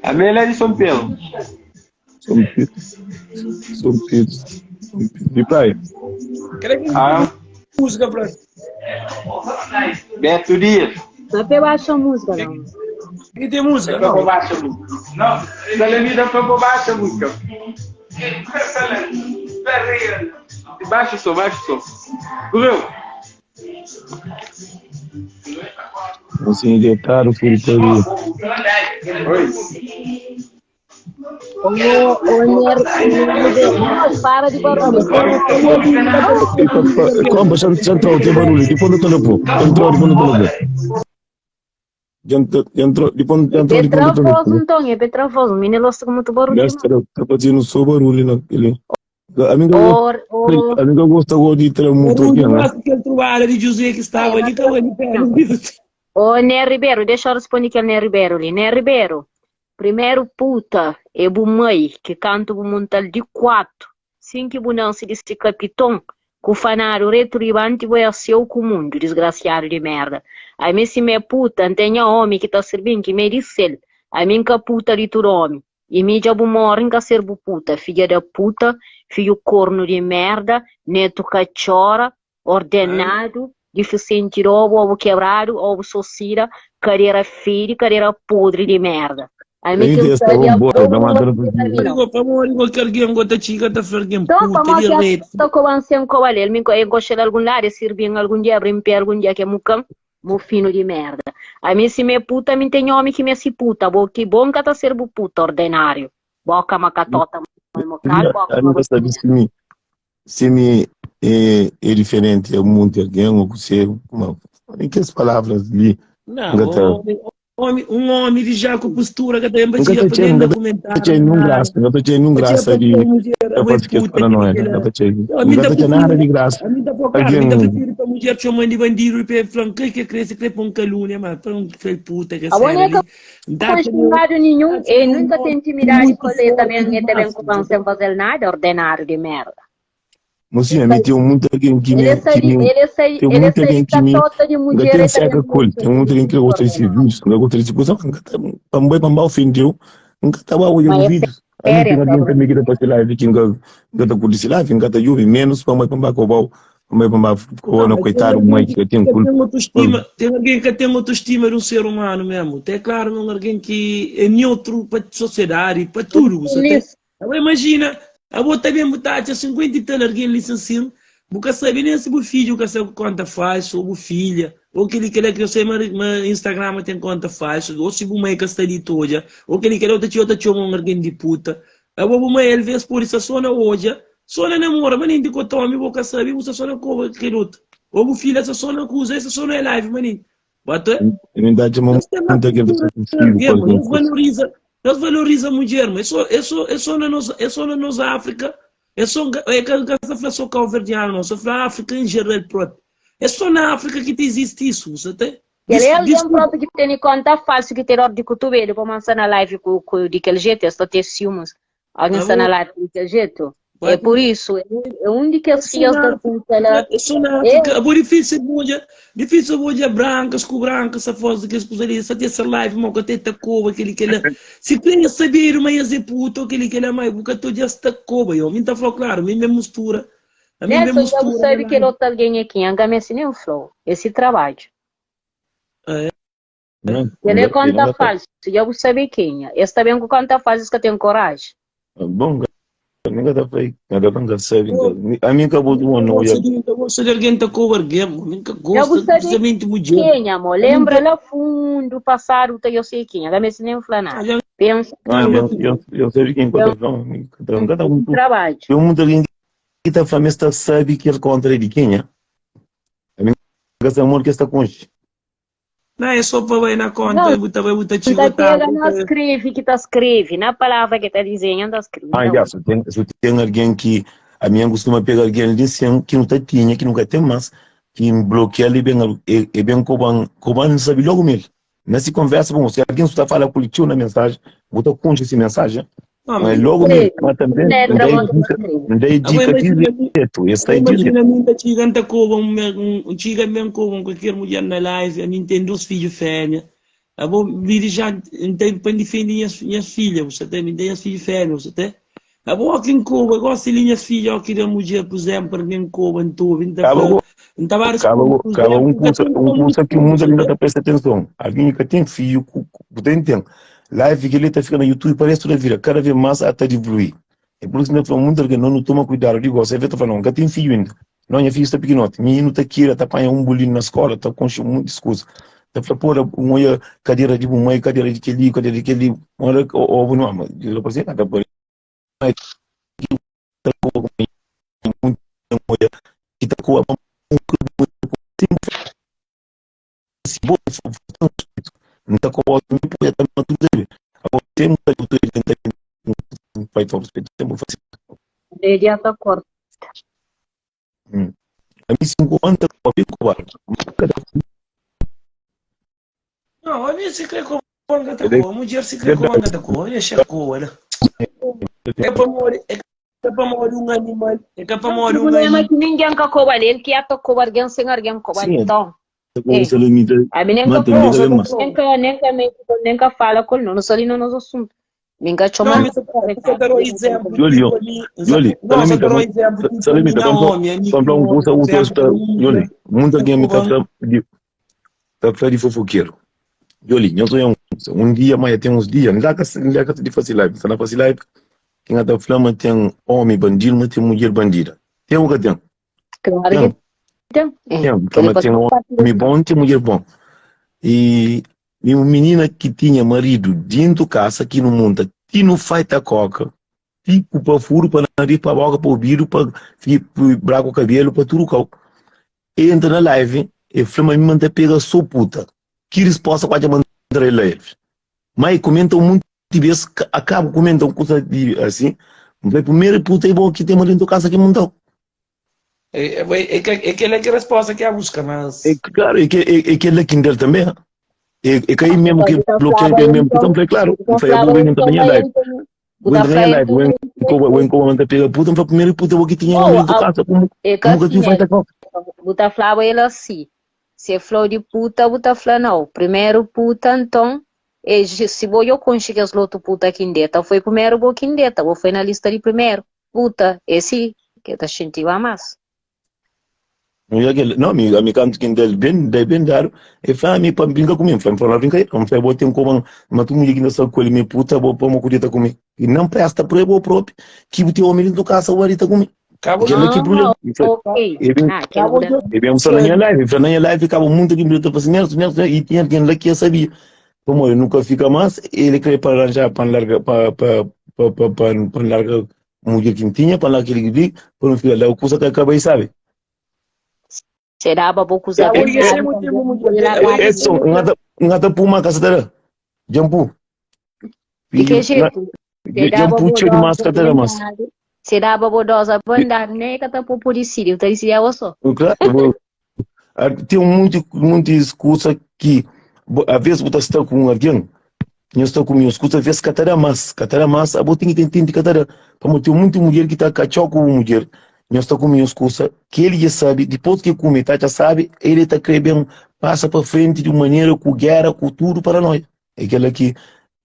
A minha é de São Pedro. São Pedro. São Pedro. São Pedro de praia. Ah. Música pra. Beto Dias. Só pra baixo a música, não. E tem música? Não. Pra baixo a música. Não, Salamida foi pra baixo a música. Baixa o som, baixa o som. Correu. Você injetaram o filho todo. Oi. Ô, ô, Ner, para de barulho. Como já já entrou, tem barulho. Depois não tô no pô. Entrou, depois não tô no pô. Entrou, depois entrou, depois não tô no pô. Então, é Petrafoso, menino, gosta com muito barulho. Tá fazendo só barulho naquele. A mim a mim gosta de ter muito aqui, né? Aquele trabalho de José que estava ali, estava ali perto. Ô, Né Ribeiro, deixa eu responder aquele Né Ribeiro ali. Né Ribeiro, primeiro puta, é bu mãe, que canta o montal de quatro. Sim que bonança disse capitão, que o fanário retribante vai seu com o mundo, desgraciado de merda. A mim se me puta, não tem homem que tá servindo, que me disse ele. A mim que puta de tudo homem. E me já morre que ser puta, filha da puta, filho corno de merda, neto cachora, ordenado, deficiente de ovo, ovo quebrado, ovo socira, cadeira feia, cadeira podre de merda. A mim que eu sabia Então, tô com ancião com ele, me encoxa em algum lado, sirvi em algum dia, brimpe algum dia que é mucão, mofino de merda. A mim se me puta, me tem homem que me se puta, bo que bom que tá ser puta ordinário. Boca macatota, boca. Eu não sabe se me se me é, é diferente, é muito alguém ou você, uma, em que as palavras ali. Não, Omi, un omi di já ku postura ka ta ben pa Nka txiga ta pa txeu, nem nka na ta kumentáriu, txeu na nenhum nada. graça, nka ta txeu nenhum Pa txiga graça pa de txeu mudjer, ta abo é faze kes puta, kili paranoia, kela. nka ta txeu, Yo, ami nka ta ta txeu nada prifiri, de graça. ami ta fla, claro, ami ta Alguém, prifiri pa mudjer txoman di bandidu i pa el fla-m kre ke kre, se kre pon kalúnia, ma pa N fla-l puta ke Abo sena nem li. ka N ta atxa konxe meu, lado n ta nenhum, atxa e meu nunca nome tem intimidade muito com ele forte também, e também dimás, com você sem fazer nada, ordinário de merda. mocinha, mi tem muita alguém que Ele me, que sai, me, ele sai, tem ele muita sai alguém de que me, catota de nka mulher tem e também seca com ele, gosta tem muita de alguém que gosta desse ordinário. vídeo, nka gosta desse coisa, nka tá, pambai pambá ofendeu, nka tá ba olha Mas o é vídeo. A mim sério, tem alguém também que tá passando live que nka, nka tá curtindo live, nka tá juve menos pambai pambá cobau, pambai pambá cobau Não, na mas tem coitado, alguém mãe que que tem que culpa. tem autoestima, tem alguém que tem autoestima de um ser humano mesmo. É claro, não alguém que é neutro para a sociedade, para tudo, você tem. Nisso. Agora imagina, a bota bem botar tinha 50 e tal alguém ali assim, você sabe nem se o filho que sabe conta faz, ou filha, ou aquele que ele que eu sei, mas mas Instagram tem conta faz, ou se o mãe que está ali toda, ou aquele que ele outra outra chama um alguém de puta. A boa mãe, ele vê por isso só na hoje, só na namora, mas nem de cotome, você sabe, você só na cova aquele outro. Ou o filho, essa só na cusa, essa só na live, maninho. Bota, Eu ainda chamo nós temos muita alguém cultura que filho, alguém, qualquer nós coisa. valoriza, nós valoriza a mulher, mas é só, é só, é só na nossa, é só na nossa África, é só, é que a fala só cabo-verdiano, não, só fala África em geral próprio. É só na África que existe isso, você tem? Ele é alguém Desculpa, próprio que tem conta falso que tem ordem de cotovelo para manter na live com, com, de aquele jeito, eu só tenho ciúmes. Alguém está na live daquele jeito. É por isso, é um de que É as só filhas na da África, puta, ela é só na é África. Agora difícil mulher, difícil mulher brancas com brancas, essa voz que as coisas ali, só tem essa live, mal que até tacou, aquele que ela. Se queria saber, mas é puta, aquele que ela mais, porque todo dia se tacou, eu me tá falando claro, me me mistura. A mim me Nelson, já mistura sabe na que ele live. outro alguém aqui, anga me nem um flow, esse trabalho. É. Não, Ele é ele conta não tá- falso, já sabe quem é. Esse também com conta falso que tem coragem. Bom, nunca tá feito, nunca nunca sabe. A mim acabou de uma Eu noia. gosto de, eu gosto de alguém tá com alguém, nunca Já gosto, sabe precisamente mulher. quem, amor? Lembra lá fundo, passado, eu sei quem. Anga me nem falar nada. Olha, Pensa Ah, eu, eu, eu sei quem conta, não, nunca tá muito. trabalho. Tem muita alguém que tá falando, mas sabe que ele contra de quem é? A mim, essa amor que está com Não, é só para ir na conta, Não, botar, botar Tá chicotada. pega, não escreve que tá escreve, na palavra que tá dizendo, tá escreve. Ah, já, se tem, se tem alguém que a minha costuma pegar alguém ali assim, que não tá tinha, que nunca tem mais, que bloqueia ali bem, é, é bem coban, coban não sabe logo mesmo. Nessa conversa, bom, se alguém está falando coletivo na mensagem, bota com essa mensagem, Não, mas logo mesmo, mas também, Letra, não dá bota dica, escreve. não dá dica Agora imagina, direto, esse aí direto. imagina a mim tá chegando tá com um, um, um chega mesmo com qualquer mulher na live, a mim tem dois filhos fêmea. Eu vou me já tem para defender minhas, minhas filhas, você tem, tem minhas filhas fêmeas, você tem. Eu vou aqui em Cuba, gosto de minhas filhas, aqui da mulher, por exemplo, em Cuba, em Tuba, em Acaba, em Tavares, acaba, acaba um curso, um curso que muita gente não presta atenção. Alguém que tem filho, que tem, tem. Live que ele está ficando no YouTube, parece toda vida, cada vez mais até evoluir. É por isso que eu falo muito que não, não toma cuidado. Eu digo, você vê, tô falando, nunca tem filho ainda. Não, minha filha está pequenote. Menino está aqui, está apanhando um bolinho na escola, está com muita discurso. Está falando, pô, uma cadeira de uma, cadeira de aquele, cadeira de aquele, uma, ou, não, mas eu falei, nada, por aí, tá com muito, que tá com a não tá com a tudo Agora, temos a cultura de vai para o respeito, temos fazer. Imediato corta. Hum. A mim, 50 com a Não, a mim se crê com a tá com, a mulher se crê com a tá com, olha chacou, olha. É para morrer, é para morrer um animal, é para O morrer um problema é animal. que ninguém quer cobrar ele, que ia cobrar alguém sem alguém cobrar. Sim. Então, Com limite. a mim nem Mas que também deve mais. nem que nem que nem que fala com ele, não só ali no nosso assunto. Ninguém chama. Não, mas eu quero um exemplo. Yoli, Yoli, Não, só quero um exemplo. Só limita, Não, só um curso, um curso, Yoli, muita gente me tá falando de tá falando de fofoqueiro. Yoli, eu sou um um dia, mas tem uns dias, não dá que de fazer live, se não fazer live, quem tá falando tem homem bandido, mas tem mulher bandida. Tem o que tem? Claro que tem. É. Tem, então, tem homem bom, tem mulher bom. E, e uma menina que tinha marido dentro de casa, aqui no mundo, que não faz a coca, tipo para furo, para nariz, para boca, para ouvido, para braco o cabelo, para tudo cal. Entra na live e fala, mas me manda pega sou puta. Que resposta pode mandar? entra live. Mas comenta um monte de vezes, acabo comenta um coisa de assim. Vai primeiro puta e bom que tem uma dentro de casa que montão. É, é, é, é aquela que a resposta que a busca, mas. É claro, é que é, é aquele que dele também. É, é que aí mesmo que bloqueia é mesmo que também, claro. Foi a boa também é live. Vou entrar na live, vou em como manda pega puta, foi primeiro puta que tinha uma dentro de casa, como como que tu faz a Buta falava ele assim. Se é flor de puta, buta fala não. Primeiro puta, então, e se vou eu conseguir as outro puta que indeta, foi primeiro vou que indeta, vou foi na lista de primeiro. Puta, esse que tá sentindo a mais. Não, amigo, a canto que dele bem, bem dado, e fala, me para brincar comigo, fala, fala brincar, não fala, botei um como, mas tu me diz que com ele me puta, vou para uma curita comigo. E não presta para eu próprio, que o teu homem do casa o arita comigo. Cabo Aquele que problema. Ok. E bem, só na minha live, na minha live ficava muito aqui, eu assim, Nelson, Nelson, e tinha alguém lá que eu sabia. Como ele nunca fica mais, ele queria para arranjar, para largar, para, para, para, para, para, para largar mulher que tinha, para largar aquele que para não ficar lá, o curso que acabei, sabe? Será para usar Edson, ngata puma casa dela. Jampu. De que jeito? Jampu cheio de máscara mas. Será para dosa bandar nem que tá por polícia, eu te disse só. Claro, tem muito muita excusa que às vezes você está com alguém, eu estou com minha escuta, às vezes catara mais, catara mais, a botinha tem tem de catara. Como tem muita mulher que está cachorro com mulher, eu estou com minha escusa, que ele já sabe, depois que come, tá, já sabe, ele está querendo passa para frente de uma maneira com guerra, com tudo para nós. É aquela que,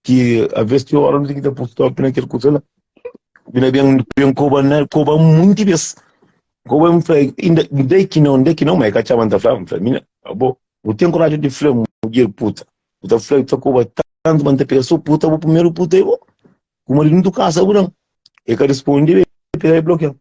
que às vezes tem hora não tem que dar por stop naquele coisa lá. Bem, bem, bem, coba, coba muito vezes. Coba, eu falei, ainda, daí que não, daí que não, mas é que a tá falando, falei, mina, bom, eu tenho coragem de falar, mulher puta. Eu tô falando, tá coba tanto, mas te sou puta, vou primeiro puta, eu vou. O marido não casa, não. Ele que responde, ele pega e bloqueia.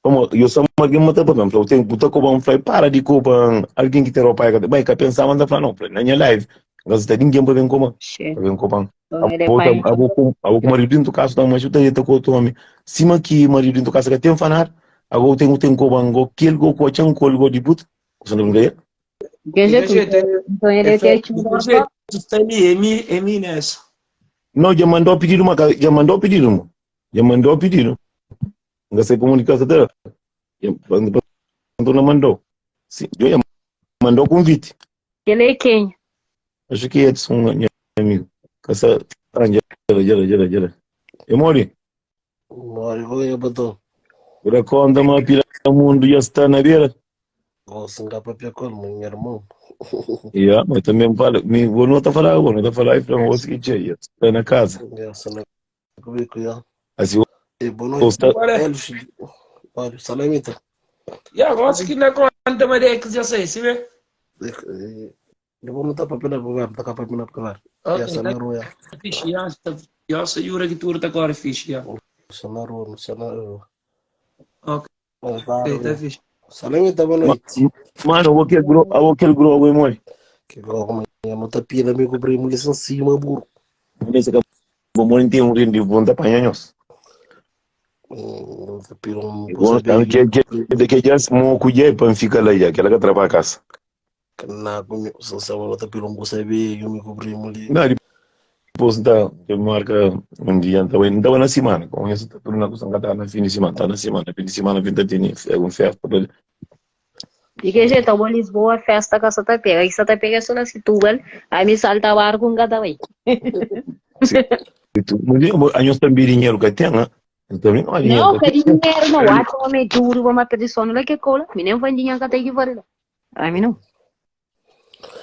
Como eu sou alguém mata para mim, eu tenho puta coba, um falei, para de coba, alguém que tem roupa aí, vai que pensar, manda falar, não, falei, na minha live, mas tem ninguém para vir coba, para vir coba. A vou com o marido dentro do casa, tá, mas eu tenho com outro homem. Cima que marido dentro do casa que tem fanar, agora eu tenho tem coba, go kill go com chão go de puta. Você não ganha? Então ele tem que está ali, é mim nessa. Não, já mandou pedido uma, já mandou pedido, já mandou pedido. Não sei comunicar dela. Quando não mandou. Sim, eu já mandou convite. Ele é quem? Acho que é Edson, meu amigo. Essa jara, jara, jara, jara. E mori? Mori, oi, batom. Por conta, uma pira mundo já está na beira. Gosto de papel com meu irmão. Yeah, mas também falo, me vou não tá falando, vou não tá falando, para você que tinha, está na casa. Yeah, está na comigo, yeah. Assim, E boa noite. Olha, salamita. Yeah, gosto que na conta, mas é que já sei, se vê? Eu vou não tá papel na boca, tá papel na boca. Ok, Ya, tá na rua. fixe, já, já, jura que tu tá agora fixe, já. Na rua, na rua. Ok, tá fixe. Salamita, boa noite. Mano, aquele grow, aquele grow, oi, mãe. Que grow, mãe, não tá pila, me cobri, mulher em cima, burro. Nesse que vou morrer tem um rende bom da panhanhos. Não tá pila um Bom, que que que já mo kuje pan fica lá já, aquela que trabalha casa. Na, comi, só se não tá pila um sabe, eu me cobri mulher. Não, depois tá, eu marca um dia, então, então na semana, com isso tá tudo na coisa tá na fim de semana, tá na semana, fim de semana vem tá tem um festa para De que jeito, eu vou Lisboa, festa com a Santa Pega. E Santa Pega é só na Setúbal, aí me salta o ar com cada vez. A nós também dinheiro que tem, né? Também não há dinheiro. Não, que dinheiro não. Acho que é duro, vamos perder sono lá que cola. Me nem vai dinheiro que tem que fazer. A mim não.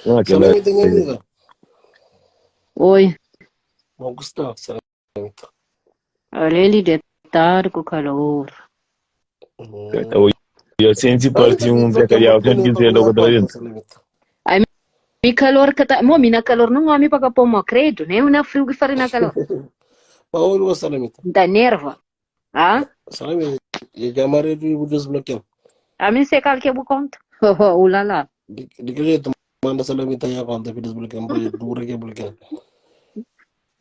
Não, aquela... Salamita, minha amiga. Oi. Bom, Gustavo, salamita. Olha ele deitado com calor. Eu senti parte um Zé Carial, que quiser logo da dentro. Ai, mi calor que tá, mo, mina calor não homem para pôr mo credo, nem na frio que faria na calor. Paulo, salamita. Da nerva. Ah? Salamita, e chamar ele o desbloqueio. A mim sei qual que eu conto. Oh, lá. De que jeito manda salamita aí a conta que desbloqueio, porque dura que bloqueio.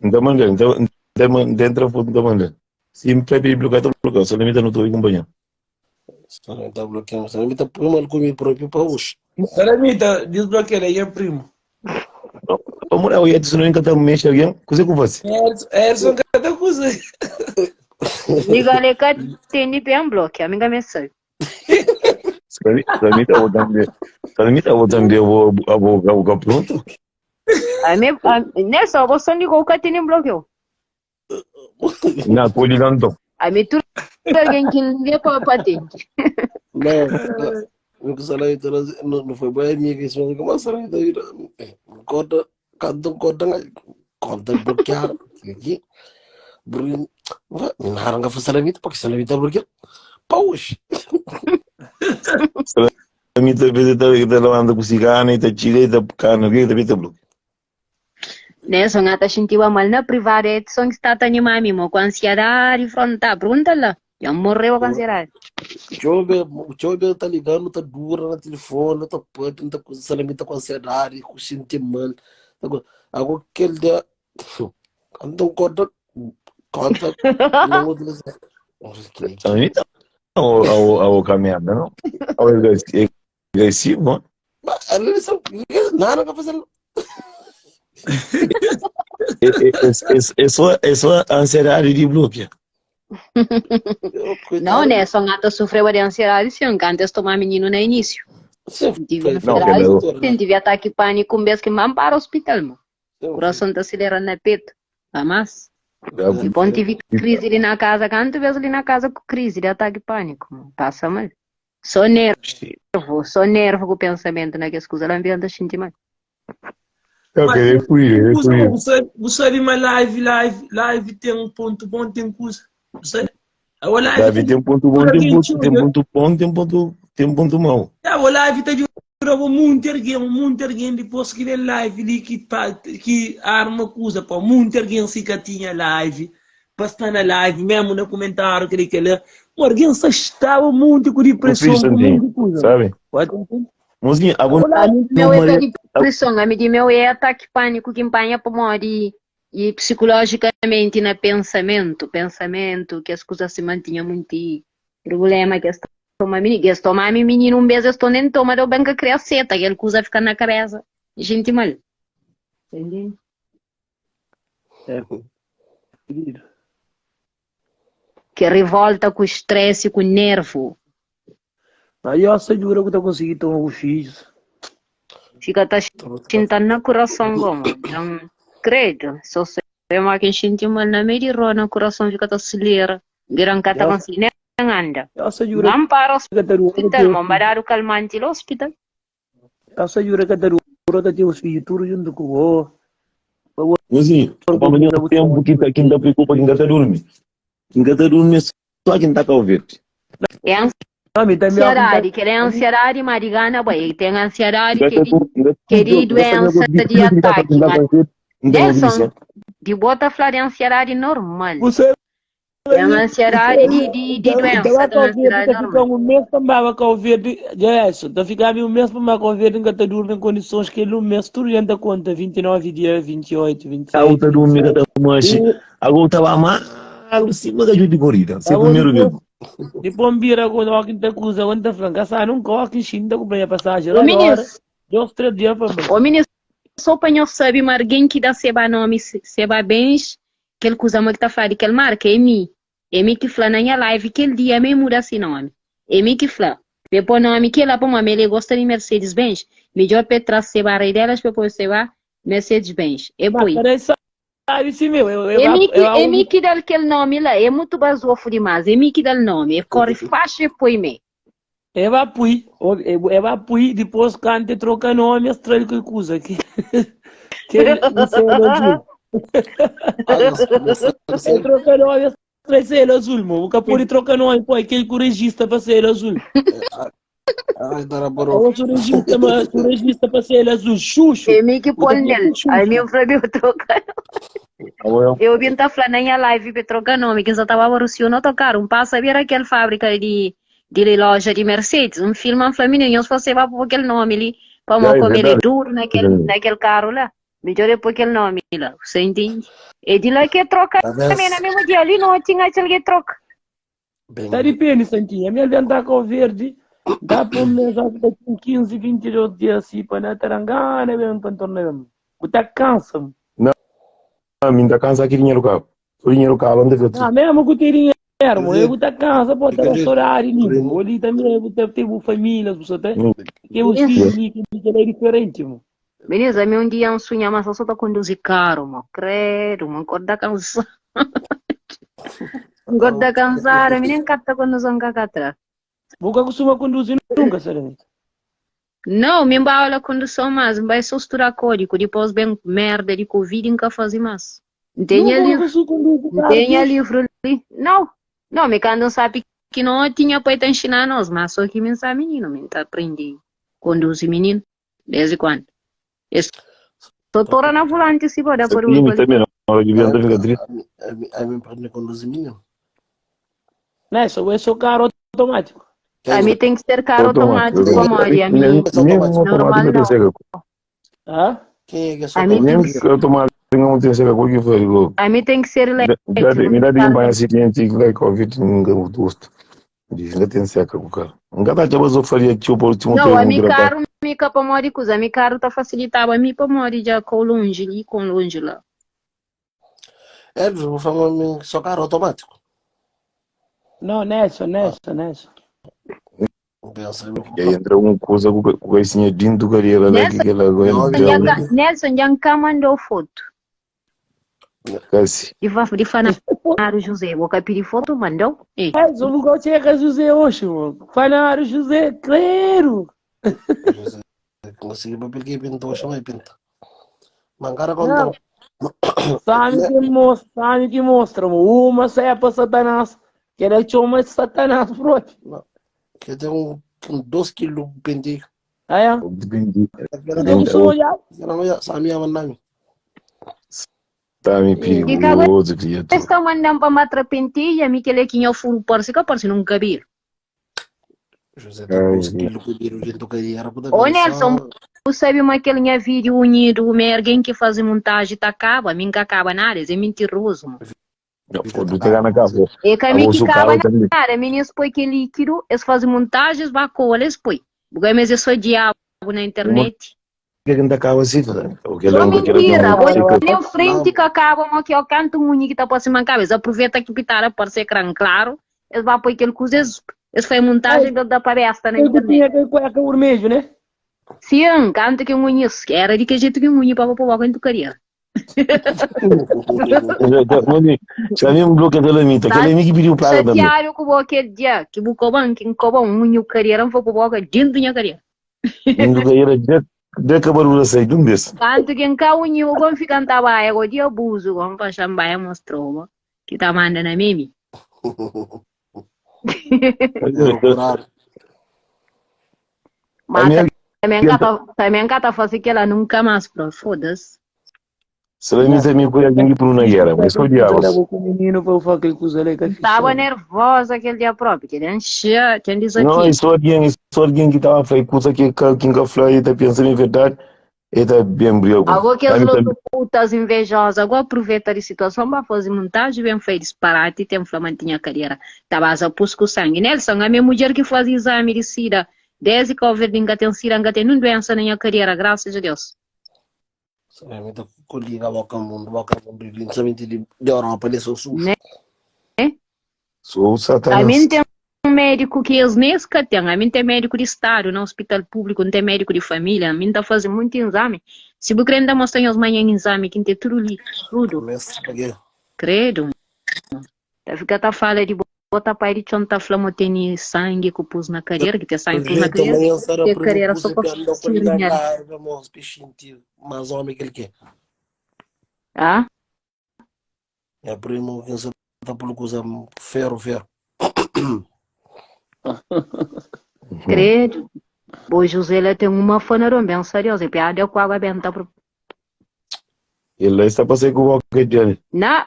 Então manda, então dentro então manda. Se me pedir bloqueio, tô bloqueio, salamita não tô acompanhando. Salamita bloqueio, salamita põe mal comigo próprio para hoje. Salamita, desbloqueia aí, é primo. Não, Amor, eu ia dizer não ka ta mexe alguém, kuze ku fasi? Erson ka ta kuza. Liga ali ka tene bem bloque, amiga me sabe. Salamita vou também. Salamita vou também vou vou vou pronto. A me, a, Nelson, você ligou ka tene bloqueio. Não, tô ligando. A me tu alguém que liga para patente. Não, não, salamita não, não foi bem amiga isso, mas como salamita conta, conta, conta, conta bloquear aqui. Bruno, naranga fa salamita, porque salamita bloquear. Paush. Salamita vez tá tá lavando com cigana e tá chile e tá cana, que tá tá bloquear. Nelson ata xintiba mal na privado Edson que está ta anima mi mo com ansiedade frontal pergunta lá já morreu com ansiedade. Txobe, txobe tá ligando, tá dura na telefone, tá pode, tá com salamita com ansiedade, com sentir mal. Agora aquele dia, então conta, conta, não utiliza. Salamita ao ao ao caminhada, não? Ao agressivo, Mas ali só, nada pra fazer. É só é só ansiedade de bloqueio. Não, né? Só gata sofreu de ansiedade, sim, que antes tomar menino no início. Tive Não, ansiedade, sim, tive ataque pânico um vez que me para o hospital, mano. O coração tá acelerando na peito. Mas, e bom, tive crise ali na casa, quanto vezes ali na casa com crise de ataque pânico, mano. Passa mal. Só nervo, só nervo com o pensamento, né? Que as coisas lá ambiente sente mal. Eu queria fugir, eu fugir. Você, você sabe, mas live, live, live tem um ponto bom, tem coisa. Você, a live, Live tem um ponto bom, tem ponto, tem ponto bom, tem ponto, tem ponto mau. É, o live tá de muito alguém, muito alguém depois que vem live ali que, que arma coisa, pô, muito alguém se que tinha live, para estar na live, mesmo no comentário, que ele que alguém só estava muito com depressão, com muita coisa. Sabe? Mozinho, agora A meu é depressão, a mim meu é ataque pânico que empanha para morrer e psicologicamente na pensamento, pensamento, que as coisas se mantinham muito problema que toma menino, que toma menino um beijo, estou nem toma, deu bem que criança, aquele coisa fica na cabeça. Gente mal. Entende? É. Que revolta com estresse, com nervo. Aí eu sei juro que eu consegui tomar os filhos. Fica tá sentindo no coração como. Então, credo, só sei mas quem sente mal na meio de rua no coração fica tá acelera. Viram que tá conseguindo nem anda. Eu sei juro Não para o que tá hospital, mas dar o calmante no hospital. Eu sei juro que tá rua tá tem os filhos tudo junto com o Mozinho, o menino tempo que tá quem tá preocupa quem tá dorme. Quem tá dorme só quem tá com o verde. É ansiedade, que é ansiedade, marigana, boy, tem ansiedade que que doença de ataque. Nelson, de bota falar de ansiedade normal. Você É uma ansiedade de, de, de doença, de ansiedade Tá normal. ficando um mês para com o verde, já é isso. Tá ficando um mês para com o verde, nunca tá dormindo em condições que ele um mês tudo entra conta, 29 dias, 28, 26. A outra dorme tá manche. Agora tava magro, cima da de corrida. Você primeiro mesmo. Depois vira quando a quinta coisa, quando tá falando, ah, não corre, xinda com a passagem. Ô, menino, Dois, três dias para mim. ô, menino, só para nós saber, mas alguém que dá seba nome, seba bens, que ele usa muito que tá falando, que ele marca, é mim. É mim que fala na minha live, que ele dia mesmo muda esse nome. É mim que fala. Depois nome que ela, pô, ele gosta de Mercedes-Benz. Melhor para seba a rei delas, depois seba Mercedes-Benz. É Mas poi. peraí, sabe sim, meu. Eu, eu, É mim que, eu, é mim que dá aquele nome lá, é muito basofo demais, é mim que dá o nome, é corre faixa e põe me. Eu apui, eu apui, depois canta troca nome, estrela que coisa aqui. Que ele não sei azul. Eu troca nome, estrela azul, mo. O capuri troca nome, pô, aquele que registra para ser azul. Ai, dara bro. O regista, mas o registra para ser azul, xuxo. É mim que põe nele, aí meu filho troca. Eu vim tá falando na minha live para trocar nome, que só tava o não tocar, um passa ver aquela fábrica de de loja de Mercedes, um filme, um Flamingo, você vai pôr aquele nome ali, para É, comer ele verdade. duro naquele, naquele carro lá. Melhor é pôr aquele nome lá, você entende? E de lá que troca Tá também, no mesmo dia ali não tinha aquele que troca. Bem, Tá de pena, Santinha. Minha tá com verde. Dá para um mês, acho que 15, 22 dias assim, para na tarangana, mesmo, para tornar. Bu ta kansa. Não, mi nta kansa ki dinheru kaba. So dinheru kaba nta fika Ah, mesmo ku ter dinheiro, mo, bu ta kansa, pô, ta saudade ali. Mo, ali também bu ta ter bu família, bu só tem que os filhos ali, que que é diferente, mo. Beleza, a mim um dia um sonho, mas só tá conduzir carro, mo. Credo, mo, acorda cansado. Acorda cansado, a mim nem capta conduzir um cacatra. Bu ka costuma conduzir nunca, sabe? Não, me aula condução mais, vai só estudar código, depois bem merda de Covid nunca fazer mais. Tem livro, tem livro ali. Não, não, me quando sabe que não tinha pai te ensinar nós, mas só que me sabe menino, me tá aprendendo conduzir menino, desde quando? Estou toda na volante se pode por um também, na hora de viajar fica triste. A mim aprende a conduzir menino. Não, só é só carro automático. A mim tem que ser carro automático, como a mim. Normal não. Hã? Quem é que é só A mim tem que automático não tem ser que foi. A mim tem que ser elétrico. Me dá de um banho acidente que vai Covid nunca gosto. Diz, ainda tem seca com o carro. Nunca tá tinha faria que eu por último Não, a mim carro me capa mori coisa, a mim carro tá facilitava a mim para mori já com longe ali, com longe lá. É, vou falar só carro automático. Não, Nelson, Nelson, Nelson. E aí entra uma coisa com o cabecinha dentro do carreira lá que ela agora. Nelson já nunca mandou foto. Casi. De Fanário José, vou pedir foto, mandou? É, eu vou chegar José hoje, mano. Fanário José, claro. José, consegui papel que pintou, chama e pinta. Mancara conta. Sabe que mostra, sabe que mostra, uma cepa Satanás. Que era chama de Satanás próprio. Não. Que tem um 2 quilos pendigo. Ah, é? Pendigo. Não sou olhar. Sami mandami. Tá me perigoso, criatura. Estão mandando para matra pentilha, me que ele aqui eu furo por si que por si não cabir. José, tem 2 quilos cabelo dentro que era para Ô Nelson, você sabe uma aquele minha vídeo unido, o alguém que faz montagem tá acaba, mim que acaba nada, é mentiroso. Mano. É que a mim que acaba nada, meninos põe que líquido, eles fazem montagens, bacou, eles põe. Porque mas eu sou diabo na internet. Que que acaba assim, Só mentira, vou nem frente que acaba, mas que eu canto um que tá por cima da cabeça. Aproveita que pitara por ser ecrã claro, eles vão pôr aquele coisa, eles fazem montagem da palestra na internet. Tinha aquele cueca vermelho, né? Sim, canto que um era de que jeito que um para pôr em tu queria. Já vi um bloco pela mim, aquele amigo que pediu para também. Chateado com aquele dia, que o coban, que coban, um unho carreira, não foi para boca, dentro da minha carreira. Dentro da carreira, de acabar o sair de um vez. Tanto que em cá o unho, quando fica em tabaia, o dia abuso, quando faz chambaia, mostrou, que tá mandando a mim. Mas também cá tá fazendo que ela nunca mais, foda-se. Solamente me cuida de por uma guerra, mas sou diabo. Estava nervosa aquele dia próprio, que ele enchia, quem diz aqui. Não, isso alguém que estava falando coisa que quem que falou e tá pensando em verdade, ele tá bem brigo. Agora que as outras putas invejosas, agora aproveita a situação para fazer montagem, bem feito disparate, tem flamantinha carreira. Tava a pus com sangue. Nelson, a minha mulher que faz exame de sida, desde que o verdinga tem sida, não tem nenhuma doença na minha carreira, graças a Deus. Solamente collega boca mundo, boca mundo, principalmente de Europa, eles são sujos. Né? Sou Satanás. A mim tem um médico que eles nem sequer têm. A mim tem médico de estado, no hospital público, não tem médico de família. A mim tá fazendo muito exame. Se você quer mostrar as manhãs em exame, que tem tudo ali, tudo. Credo. Tá fica tá fala de bota pai de chão tá falando tem sangue que pus na carreira, que tem sangue pus na carreira. Que carreira só para mais homem que ele quer. Ah? É primo que você tá por coisa ferro, ferro. Credo. O José ele tem uma fana bem seriosa, piada com água benta pro. Ele está passando com o boca dele. Não,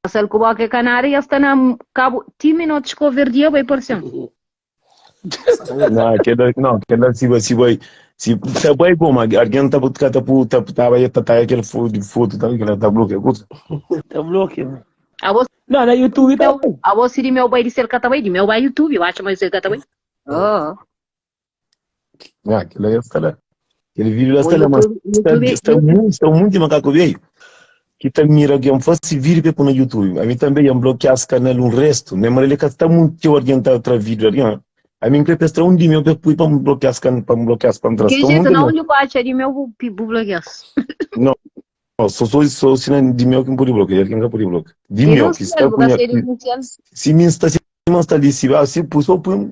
passar com o boca canária está na cabo, 10 minutos com o verde vai por cima. Não, que não, que não se vai se vai se tá bem como alguém tá tá tá tá vai tá tá aquele foto foto tá que tá bloqueado. Tá bloqueado. A você Não, na YouTube tá. A você de meu pai de ser catabai, de meu pai YouTube, eu acho mais ser catabai. Oh. Não, aquilo aí está lá. Kel vídeo lá Bom, está lá, mas YouTube, está, YouTube, está YouTube. muito, está muito macaco velho que tá mira alguém faz vídeo para pôr no YouTube. A mim também ia bloquear esse canal um resto, né? Mas ele que está muito alguém tá outra vídeo ali, ó. A mim que pestra um dia meu para pôr para bloquear esse canal, para bloquear para trás. Que Está jeito muito não mesmo. onde acha de meu bu bloqueas. Não, só só só sinal de meu que não pode bloquear, quem não pode bloquear. De meu que está Denunciar, punha vou ser denunciar. se mim está se mim está ali se ah, se pôr só põe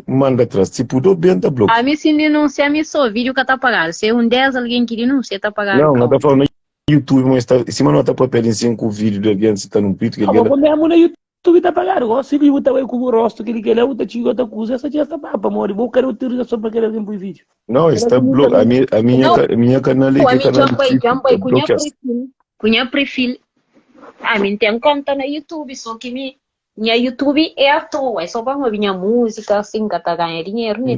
manda atrás, se pôr bem tá bloqueio. A mim se denunciar, me só vídeo que tá pagado. Se um 10 alguém que denuncia, tá pagado. Não, não Calma. tá falando no YouTube, mas está, se não tá papel em cinco vídeo de alguém se tá num pito que Ah, alguém mas mesmo no YouTube tá pagado. Gosto de botar aí com o rosto que ele quer, eu te digo outra coisa, essa tia tá papa, amor. Vou querer autorização para querer alguém pro vídeo. Não, Era está que blo nunca a minha a minha Não, a minha canal a é mim canal já vai, já vai, de cunha bloquear. perfil. Cunha perfil. A mim tem conta no YouTube, só que mi, minha YouTube é à toa, é só para ouvir minha música, assim, que tá ganhando dinheiro, né?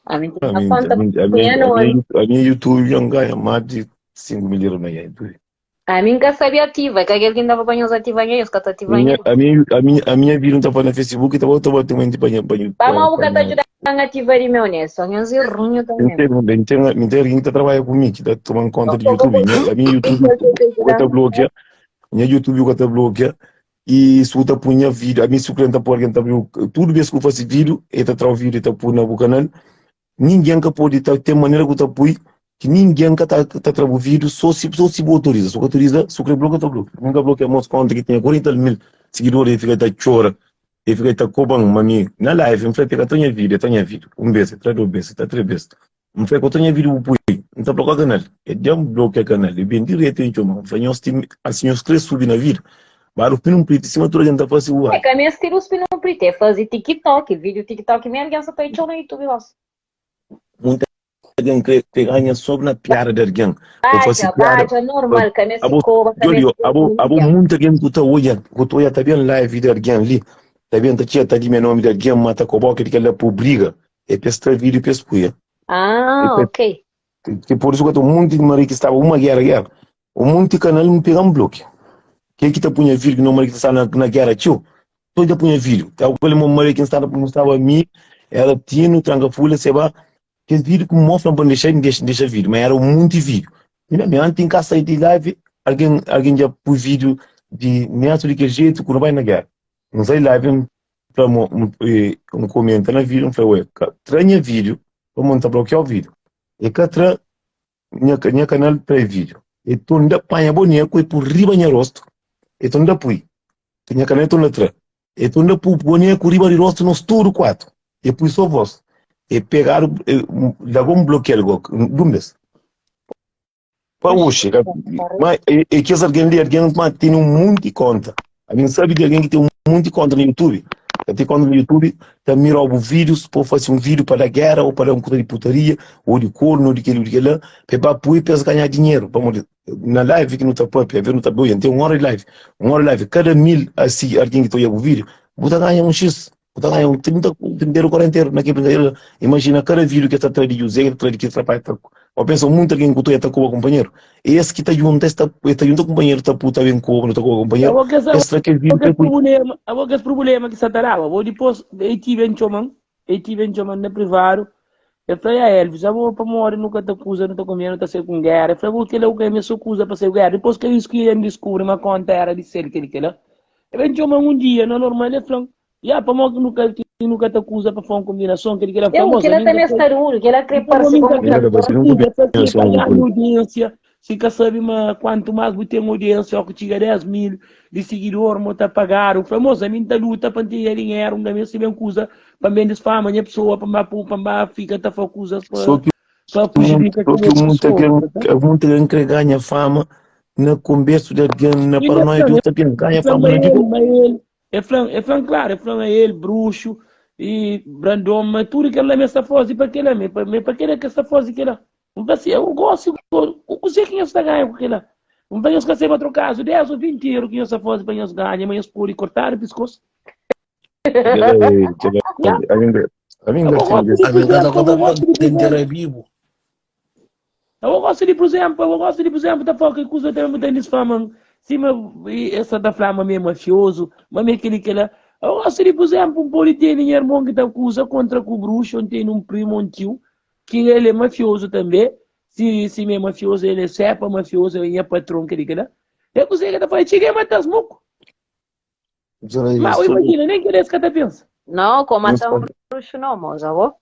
A mim tem A uma minha a conta minha a cunha minha a nome. minha, a minha YouTube já ganha mais de 5 mil euros na YouTube. A mim nunca sabia ativa, que aquele que andava para nós ativar, eu que tá ativando. Minha, a minha a minha a minha vida não tá falando no Facebook, tá bom, tá bom, tem para para Tá mal que tá para ajudando a ativar meu, né? Só nós errinho também. Tem, tem, tem alguém que tá trabalhando comigo, que tá tomando conta do YouTube. Minha, a minha YouTube o tá bloqueia, minha YouTube o tá bloqueia. E se tá punha vídeo, a minha se o cliente tá por alguém tá tudo vez que eu faço vídeo, ele tá traz vídeo, tá por no canal. Ninguém que pode tá, tem maneira que tá pui, que ninguém que tá tá travo vídeo, só se autoriza, só que autoriza, só que bloqueia tá bloqueia. Nunca bloqueia moço conta que tinha 40 mil seguidores e fica tá chora. E fica tá cobando, mami, na live, eu falei, pega tonha vídeo, tonha vídeo, um beijo, traz dois beijos, tá três beijos. Não foi que eu tinha vídeo pui, não tá bloqueando canal. E deu um bloqueio canal, e bem direto em chama. Foi nós time, assim nós três subir na vida. Mas o pino preto, em cima toda a gente tá fazendo É uai. que a minha estilo os pino preto, é fazer TikTok, vídeo TikTok, minha alguém só tá no YouTube, nossa. Muita gente crê que ganha sobre na piada de alguém. Ou fazer Baja, piada. baja, normal, que a minha se Abo, coba, que a minha Jolio, se abo, abo muita gente que tá olhando, que tá olhando, tá bem live de alguém ali. Tá bem, tá tinha, tá de meu nome de alguém, mata coboca, que ela publica. É pestra vídeo, pespuia. Ah, ok. Que por isso que eu tô muito de marido que estava uma guerra, guerra. O monte de canal me pega um bloco. Quem que tá punha vídeo que não marido que está na, na guerra, tio? Todo punha vídeo. Tá aquele meu marido que estava não estava a mim, era tino, tranca folha, sei lá. Que vídeo que mostra para deixar, deixa, deixa vídeo, mas era um monte de vídeo. E na minha antes em casa sair de live, alguém, alguém já pôs vídeo de neto de que jeito que não vai na guerra. Não sei live, um, pra, um, um, um comenta na vídeo, um falei, ué, tranha vídeo, vou montar bloquear o vídeo. E que tra minha, minha canal traz vídeo. E tu ainda apanha boneco e por riba minha rosto. E tu ainda pui. Minha canal tu ainda tra. E tu ainda pu boneco riba de rosto nos tudo quatro. E pui só voz. E pegaram, lagou um bloqueio logo, de um vez. Pa hoje, mas e, e que alguém ali, alguém mas, tem um monte de conta. A mim sabe de alguém que tem um monte de conta no YouTube. Eu tenho conta no YouTube, tá mira o vídeos, pô fazer um vídeo para a guerra, ou para um coisa de putaria, ou de corno, ou de aquele, ou de aquele lá, para pôr e ganhar dinheiro. Vamos, na live que não tá pô, ver não tá bom, tem uma hora de live, uma hora de live, cada mil assim, alguém que tá o vídeo, você ganha um X, você ganha um 30, 30 40 euros naquele brincadeira. Imagina cada vídeo que está atrás de José, que está atrás de que trabalha, tá, ou pensa muito alguém que tu está com o companheiro. Esse que está junto, está está junto com o companheiro, está puta bem com, não está com o companheiro. Eu vou que essa- Esse aquele vídeo Abo que que problema, abo que problema que satarava. Vou depois, eu tive em Choman, eu tive em Choman na privado. Eu falei, a Elvis, eu vou para morrer, nunca te acusa, não te comendo, não te sei com guerra. Eu falei, vou que ele é o que me acusa para ser guerra. Depois que eu escolhi, eu descobri uma conta era de ser que ele que lá. Eu em Choman um dia, no normal, ele falou, já para morrer nunca nunca te acusa para fazer uma combinação que ele quer Eu, que ela também está duro, que ela quer parecer como Ele vai ser um combinação com ele. audiência, se sabe, mas quanto mais você tem audiência, ó, que chega 10 mil de seguidor, mo tá pagar, o famoso, a mim tá luta para ter dinheiro, um gamer se bem cusa, para bem desfama, minha pessoa, para para fica tá focusa Só para que para prejudicar só que muita pessoa. gente, muita gente que ganha fama na conversa de alguém, na E paranoia de outra, alguém ganha fama na Mas de ele, mas ele, é flan, claro, é flan a ele, bruxo, e Brandon, mas tudo que ele é fosse para aquele, mas para aquele que essa fosse aquele. Não vai ser, eu gosto, o que que está ganhando com aquele. Não vai esquecer outro caso, 10 ou 20 euros que essa fosse para eles ganhar, mas eles podem cortar o pescoço. A mim, a mim Eu gosto gosto de A mim de, cada por conta exemplo, eu gosto de, por tem exemplo, vivo. eu gosto de, por exemplo, eu gosto de, por exemplo, da foca que usa também muita fama, cima essa da flama mesmo mafioso, mas meio aquele que ela eu gosto de, por exemplo, um politeiro em irmão que tá acusa contra com o bruxo, onde tem um primo, um tio, que ele é mafioso também. Si si mi é mafioso, el é sepa mafioso, el é nha patron, kel-li, kel-la. É kuzê ke ta faze? Txiga e mata-s moku. Ma, o imajina, nem kel es ka ta pensa. Não, com matar um bruxo não, moça, avô.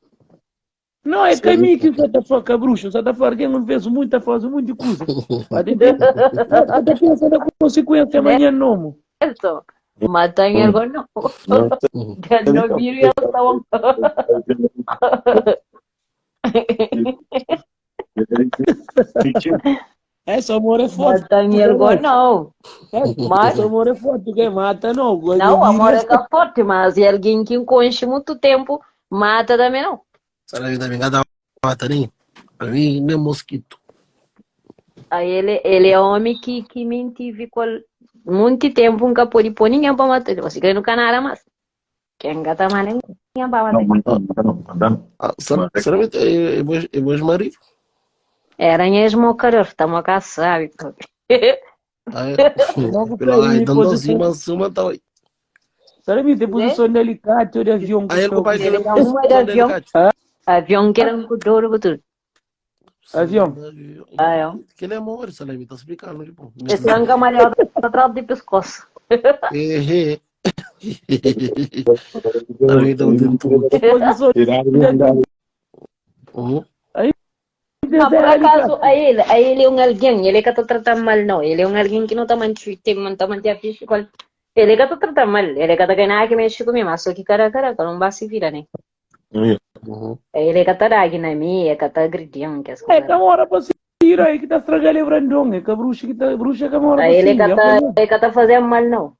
Não, é que a mim que só tá falando, que bruxo, só tá falando, quem não fez muito, tá fazendo muito de coisa. Mas tem que tá pensando na consequência amanhã, não, mo. Então, matar em algo não. Não viro e eles estavam. Esse amor é forte. Mata em algo não. Mas... Esse amor é forte, quem mata não. Não, o amor é forte, mas é alguém que conhece muito tempo, mata também não. Será que também cada mata nem? A mim nem mosquito. Aí ele, ele é homem que, que me tive com muito tempo, nunca pôde pôr ninguém para matar. Você crê no canal, mas quem gata mais ninguém para matar. Não, Ah, será, será que é, é, bom, é bom marido? Era mesmo o estamos cá, sabe? Ah, é. Pelo aí, então dozinho, mas uma tá aí. Será que tem posição de alicate ou de avião? Aí ele pai Ele dá uma de avião. Avião que era um duro com tudo. Avião. Ah, é. Que ele é amor, Salame, tá explicando, tipo. Esse é um camaleão atrás de pescoço. É, é. Salame tá um tempo. Posição de Uhum. Não, por acaso, a ele, a ele é um alguém, ele é que está tratando mal, não. Ele é um alguém que não está mantendo, tá mantendo a ficha. Ele é que está tratando mal, ele é que está ganhando que mexe comigo, mas só que cara, cara, não vai se virar, né? Uhum. Ele é que está na minha, é que está agredindo, que as É coisas. que a hora para ir aí que tá estragando o Brandon, é que a bruxa que tá, bruxa que a hora Aí para ele é que ir. está, ele que tá fazendo mal, não.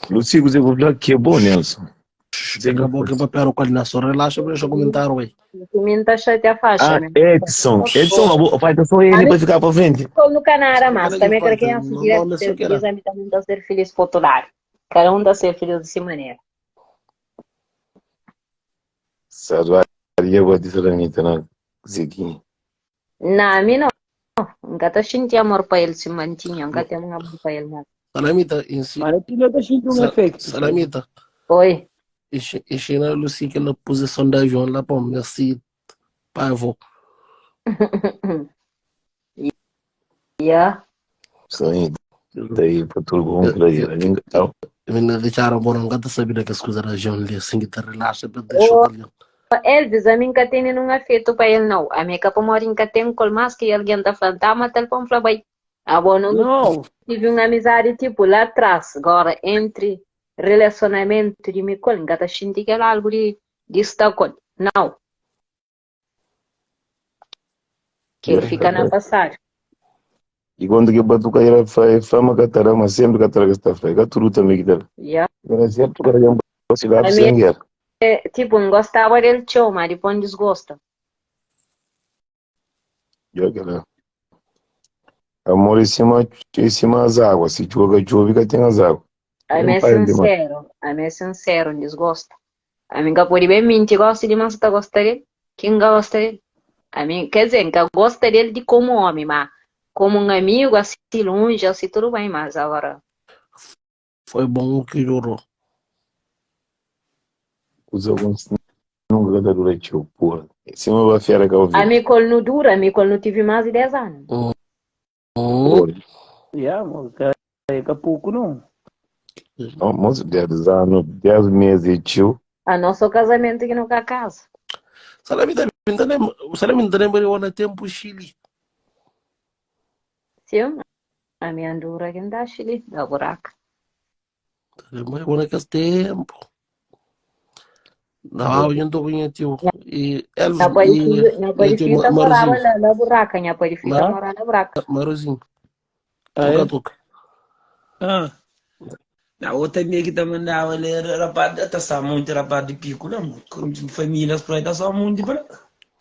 Lucigo, você vai falar que é bom, Nelson. Acabou que papel o na só relaxa, deixa eu comentar, ué. O menino tá chateado a faixa, Ah, né? Edson. Edson, vai, só ele para ficar para frente. Como no Canara, mas Cara, também que quero que falta, a não seguir nome a só ser que era. feliz, a mim também tá ser feliz por outro lado. Cada um tá ser feliz de sua maneira. Saudade, vou dizer a mim, não. Zequinho. Não, a mim não. Nunca tá sentindo amor para ele se mantinha, nunca tem um amor para ele, não. Salamita, em si. Mas aqui não tá sentindo um efeito. Salamita. Oi. Ensina a Lucy aquela posição de avião lá, pô, merci, pai, avô. Yeah. Sim, daí para tudo bom por aí. Então, Me deixaram bom, não tá sabendo que as coisas da avião ali, assim que tá relaxa, para deixar o avião. Elvis, a mim nunca tem nenhum afeto para ele, não. A minha capa mora nunca tem um mais que alguém tá falando, tá, mas ele pode falar, bem. Ah, bom, não Não, tive uma amizade, tipo, lá atrás. Agora, entre relacionamento de mim com ele, nunca tá sentindo que era algo de, de estar com ele. Não. Que ele fica na passagem. E quando que batuca era fama catara, mas sempre catara que está feia. Caturu também que tá. Yeah. Era sempre que era um vacilar A sem minha, guerra. tipo, não gostava dele, tchau, mas depois desgosta. Eu aquela. Amor em cima das águas. Se joga, chove, que tem as águas. A Não mim é para de mais. sincero, a mim é sincero, não desgosta. A mim que pode bem mentir, gosta de mas tá gosta dele. Quem gosta dele? A mim, quer dizer, que gosta dele de como homem, mas como um amigo, assim, longe, assim, tudo bem, mas agora... Foi bom que durou. Os alguns nunca da durante o porra. Em cima da fera que eu vi. A mim, quando não dura, a mim, quando não tive mais de 10 anos. Uhum. Yeah, moço, é que pouco não. Não, moço, 10 anos, 10 meses, tio. A nosso casamento que nunca casa. Salamita, salamita lembra eu na tempo Chile. Sim, a minha andura que não dá Chile, da buraca. Lembra eu naquele tempo. Não, eu não tô com tio. E Elvis Na e na e tio Parifita morava Maruzinho. lá na buraca, na Parifita Não? morava na buraca. Maruzinho. Ah, é? Toca, toca. Ah. Na outra minha que também mandava ele era rapaz, tá só muito rapaz de pico, não. Com famílias por aí tá só muito para.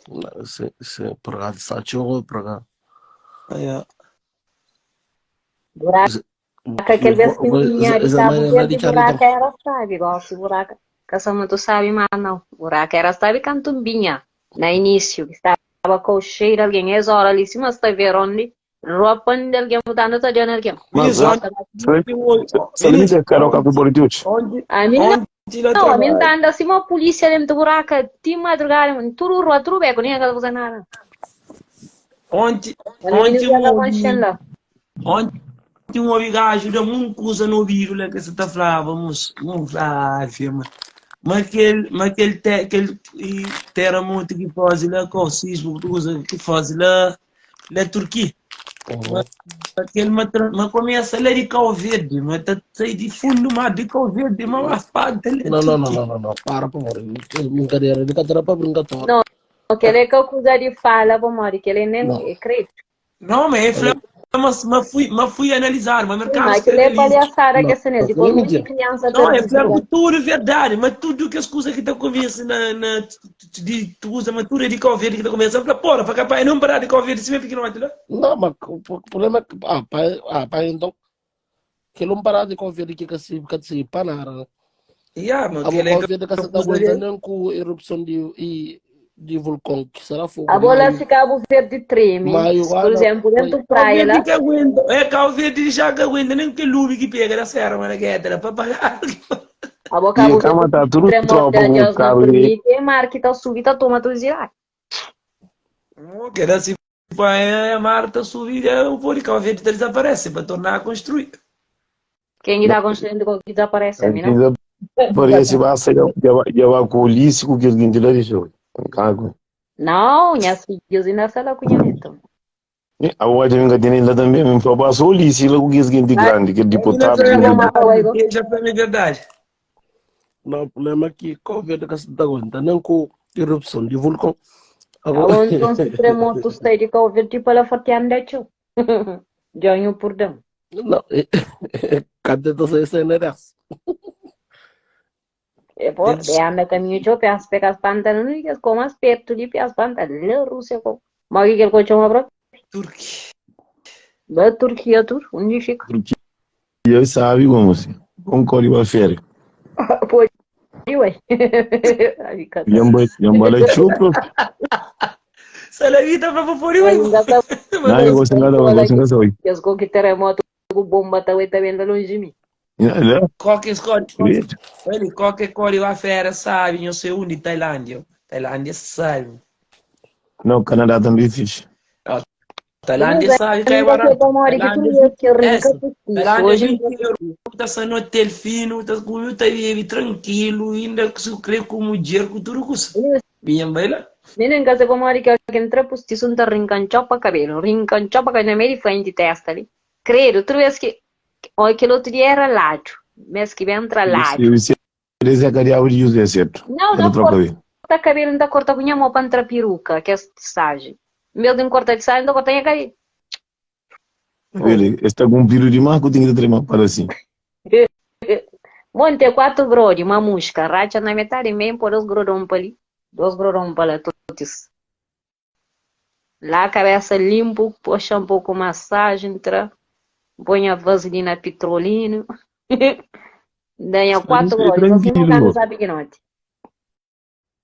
Não, se se por cá, só tio por cá. Aí, ó. Buraca, aquele vez que vinha de Essa Cabo maneira lá de Verde, Charlie buraca era sabe, igual se buraca. Que só muito sabe, mas não. Buraca era sabe cantumbinha, na início, que estava com o cheiro, alguém, é hora ali, se mas tá vendo roupa de alguém mudando, tá dando alguém. Mas, Onde, Salamita, cara, o cabo Bordiucci. onde, A mim onde la Não, a mim trabalho. tá anda assim, uma polícia dentro do buraco, de madrugada, tudo rua, tudo beco, nem aquela coisa nada. Ontem, Olha, ontem já tá um acontecendo lá. ontem um amigo ajuda um coisa no ouvido lá que você tá falando, vamos, vamos lá, firma. Mas aquele, mas aquele, te, aquele e terremoto que faz lá, com o sismo, coisa que faz lá, na Turquia. Uhum. Aquele mas, mas começa lá de Cabo Verde, mas tá sai de fundo mar de Cabo Verde, mas uma espada lá Não, não, não, Turquia. não, não, não. Para, por favor. Brincadeira. De cadeira para brincar. Não, aquele é que eu cuidar de fala, bom, Mori, que ele Não. nem acredita. Não, mas é flama, mas fui analisar, mas mercado Mas se aquilo é analisa. palhaçada Não, que essa né? não, Depois não é muita mentira. criança Não, tá é flama desligada. tudo verdade, mas tudo que as coisas que tá começa na de tu usa, mas tudo é de Cabo Verde que tá começando, fala, porra, para capaz não parar de Cabo Verde, se me fica lá. Não, mas o problema é que. Ah, pai, ah, pai, então. Que não parar de confiar que se que se panara. né? Yeah, mas A aquele é que confiar que se tá coisa ali. aguentando com erupção de e de vulcão, que será fogo A bola maio, fica Cabo Verde treme. maio, Por ah, não. exemplo, dentro Cabo praia Verde lá, que aguenta, é Cabo Verde já que aguenta, nem que lume que pega na serra, mas que é, para pagar. a boca E Cabo a cama Verde tá tudo tremor tropa de com o Deus não carro e permite, e mar que tá subindo, tá toma tudo de lá. Que era assim, pá, a Marta subir, o pôr de Cabo Verde desaparece para tornar a construir. Quem está construindo com que desaparece, a mim não. Parece basta já já vai com o lícico que alguém te lá deixou. Cago. Não, minhas filhas ainda são lá com o neto. A outra minha tem lá também, me falou, passou o lícico lá com que alguém de grande, que é deputado. Ainda que não é é Já foi a minha verdade. Não, o problema é que Covid que se tá aguentando com erupção de vulcão. Agora, Aonde então se tremor, tu sai de Cabo Verde para lá forteando, tio. Ganho por dentro. não, cadê você essa dessa? E pô, e anda caminho tio, peas pegas pantano, e que como as perto de peas pantano, lá Rússia com. Mas que ele chama bro? Turquia. Da Turquia, tur, onde fica? E eu sabe como assim. Concordo com a férias. Pô, ué. Aí, cara. Yamba chupro. Salavita para pôr o Ainda tá Não, eu gosto nada, eu gosto nada. Oi. que as que terremoto, com bomba tá aí também longe de mim. Qualquer código, olha, qualquer código a fera sabe, eu sei onde Tailândia. Tailândia sabe. Não, Canadá também fiz. Tailândia sabe que é barato. Tailândia, Tailândia Hoje 20 euros, tá saindo hotel fino, tá com tá vive tranquilo, ainda que se crê como dinheiro com tudo custa. Minha bela. Menen kasi como ari que entra postiço tá rincanchou pa cabelo, rincanchou pa cabelo, na meio de frente testa ali. Credo, outra vez que olha aquele outro dia era lado, mês que vem entra lado. Eu sei, eles é cariado de uso, é certo. Não, Era não troca corta aí. cabelo, não dá corta com minha mão para entrar peruca, que é sage. Meu de corta de sage, não corta em cair. Ele está com um piro de marco, tem que treinar para assim. Bom, tem quatro grode, uma mosca, racha na metade mesmo, pôr dois grodão para ali, dois grodão para lá, todos. Lá a cabeça limpo, puxa um pouco massagem, entra, põe a vaselina petrolina. Ganha quatro É grode, você tranquilo. não sabe que não é.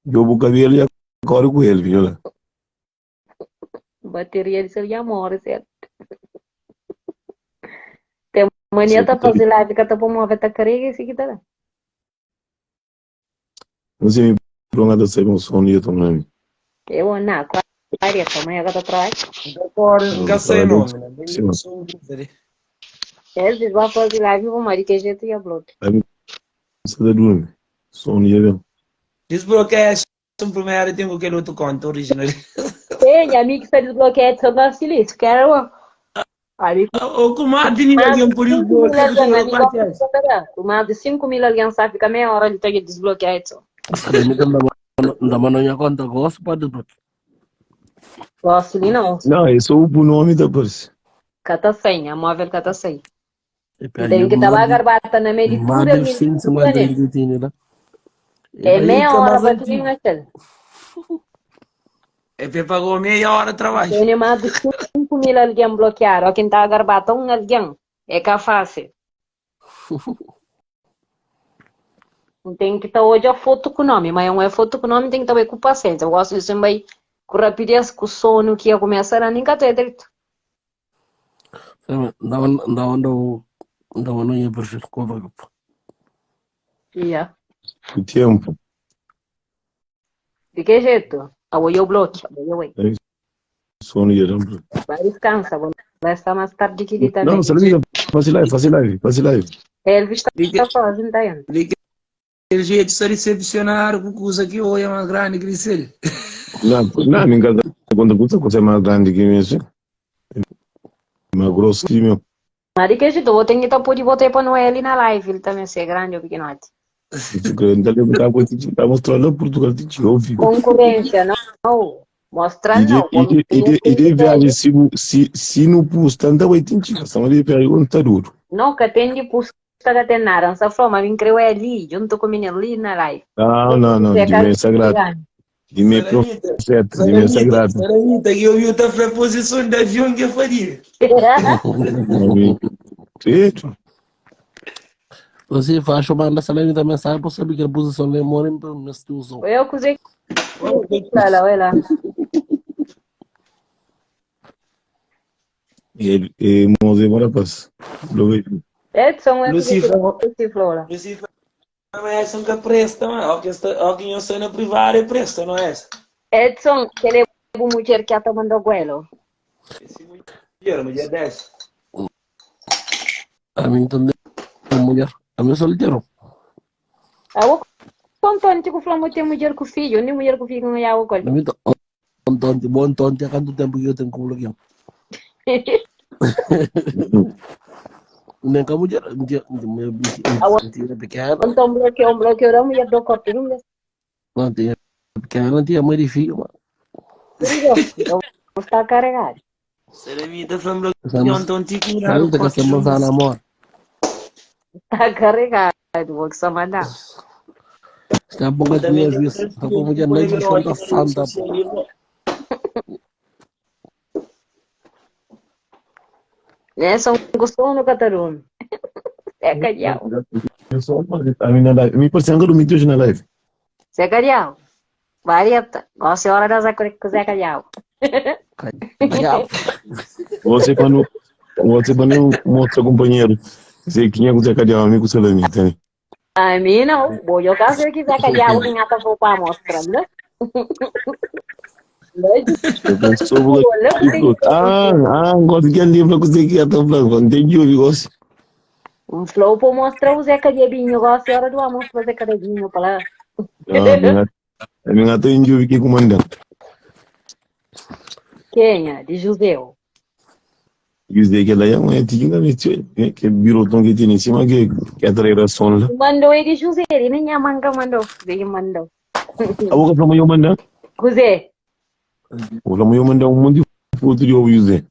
Eu vou cabelo e agora com ele, viu? Bateria de seu já morre, certo? Tem mania tá fazendo live que tá por mover tá carrega esse aqui tá lá. Não sei, me prolonga da sair um sono e eu tô no Eu não, 40, amanhã que tá trabalho. Agora, nunca sei nome, né? Sim. Eles vão fazer live, vou marido que a gente ia bloco. Você tá dormindo. Sono e eu. Desbloqueia um primeiro, tem aquele outro conto original. Tem amigo que está desbloqueado, só não silêncio, quero. Amigo, Ou com mais de ninguém por isso, mais de 5 mil alguém sabe, fica meia hora de ter que desbloquear isso. Ainda mais não conta gosto, pode desbloquear. Gosto de não. Não, esse é o nome da parece. Cata 100, a móvel cata 100. Tem que estar garbata na meio de tudo. Mais de 150 tinha lá. É meia hora para tu vir naquele. É que pagou meia hora de trabalho. Tem mais de 5 mil alguém bloquear. Ou quem está garbata um alguém. É que é fácil. Tem que estar hoje a foto com o nome, mas não é foto com o nome, tem que estar com paciência. Eu gosto de sempre com rapidez, com sono, que ia começar a nem catar direito. Ndawa ndawa ndawa não ia perfil com o Yeah. Ku tempu. Di que jeito? Awo eu bloque, awo eu ei. Aí, sono ia dar um Vai descansa, vou vai estar mais tarde que ele também. Não, Salamita, faz live, faz live, faz live. Elvis Di está que, sozinho, tá indo. di aquele jeito está decepcionado com coisa que hoje é mais grande que ele. Não, não, ninguém conta com coisa mais grande que mesmo. Mais grosso que meu. Mas de que jeito? Vou ter que pode botar para Noel na live, ele também ser grande ou pequenote. Tá mostrando lá Portugal, te ouvi. Concorrência, não. não. Mostra não. E de viagem, se não pusta, anda vai ter que passar, mas de viagem não tá duro. Não, que tem de pusta que tem nada. Só falou, mas me creu é ali, junto com o menino ali na live. Não, não, não, de mim é sagrado. De mim é profeta, de mim é sagrado. Salamita, que eu vi outra posição de avião que eu faria. Credo. Você faz chamar na salamita mensagem para saber que a posição de mora em mas tu usou. Eu cozei. Lá, lá, lá. E e moze bora pas. Edson, é Lucifer, Flora. Lucifer, mas essa nunca presta, mano. Ó que eu sou na privada e presta, não é essa? Edson, que ele é mulher que está mandando goelo. Esse mulher, mulher desce. A mim também mulher. A mim solteiro. Eu contente que o Flamengo tem mulher com filho, nem mulher com filho não é o A mim tonte, bom tonte, há quanto tempo que eu tenho com bloqueio? Nem com a mulher, tinha pequena. Então bloqueio, bloqueio da mulher do corpo, não Não tinha pequena, não tinha mãe de filho, mano. Eu vou estar carregado. Salamita, falando bloqueio, então te curar. Salamita que você manda namoro. Está carregado, vou que só mandar. Está bom que minha juiz, está bom que nem de santa. Né, são gostou no Cataruna. É carial. Eu só a minha live. Me parecendo que eu dormi hoje na live. Zé Carial. Marieta, gosto hora da Zé Zé Carial. Carial. Você quando você quando mostra companheiro, você quem é o Zé Carial, amigo Salami, entende? A mim não. Vou jogar se quiser Carial, quem até vou para mostrar, né? Eu sou Ah, ah, gosto que é livro que você quer, tá falando. Entendi o negócio. Um flow para mostrar o Zé Cariabinho, gosto hora do almoço fazer Cariabinho para lá. Ah, minha tem de que comandante. Quem é? De Joseu. José que lá é um tinha que birotão que tem em cima que que a trairação lá. Mandou ele José, ele nem a manga mandou, ele mandou. A boca para eu mandar? José. O para eu mandar um monte de foto de José.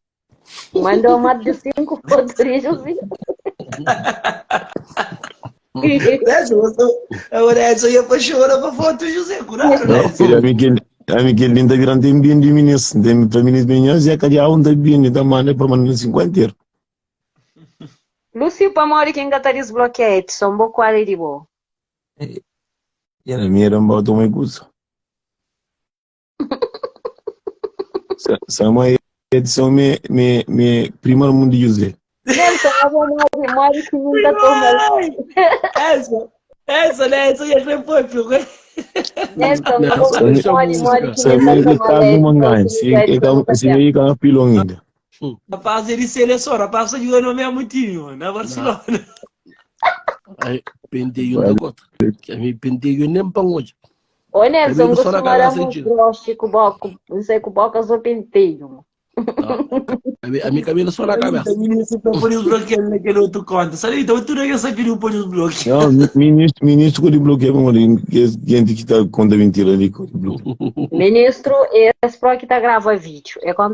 Mandou mais de 5 fotos de José. Agora essa ia para chorar para foto José, curado, né? A Miguel linda virando tem bem de ministro, tem para ministro bem já que já onda bem, tá manda para mandar 50. Lúcio Pamori quem gata desbloqueia Edson, bo qual de bo. E a minha era um tomar curso. Sama Edson me me me primeiro mundo José. Nelson, eu vou morrer, morre que nunca toma. Essa, essa, né? Essa ia ser foi, filho. Nelson, eu vou morre, morre que nunca toma. Se me tá pilão ainda. Rapaz, ele seleção, rapaz, jogou no mesmo time, na Barcelona. Ai, penteio da gota. Que me penteio nem para hoje. Ô, Nelson, você mora muito grosso com boca, não sei com boca, eu sou penteio. A minha cabelo só na cabeça. Ministro para pôr os bloqueios naquele outro conta. Sabe, então tu não ia saber pôr os bloqueios. Não, ministro, ministro de bloqueio, vamos ali, gente que está conta mentira ali. Ministro, esse pro que tá gravando vídeo. É quando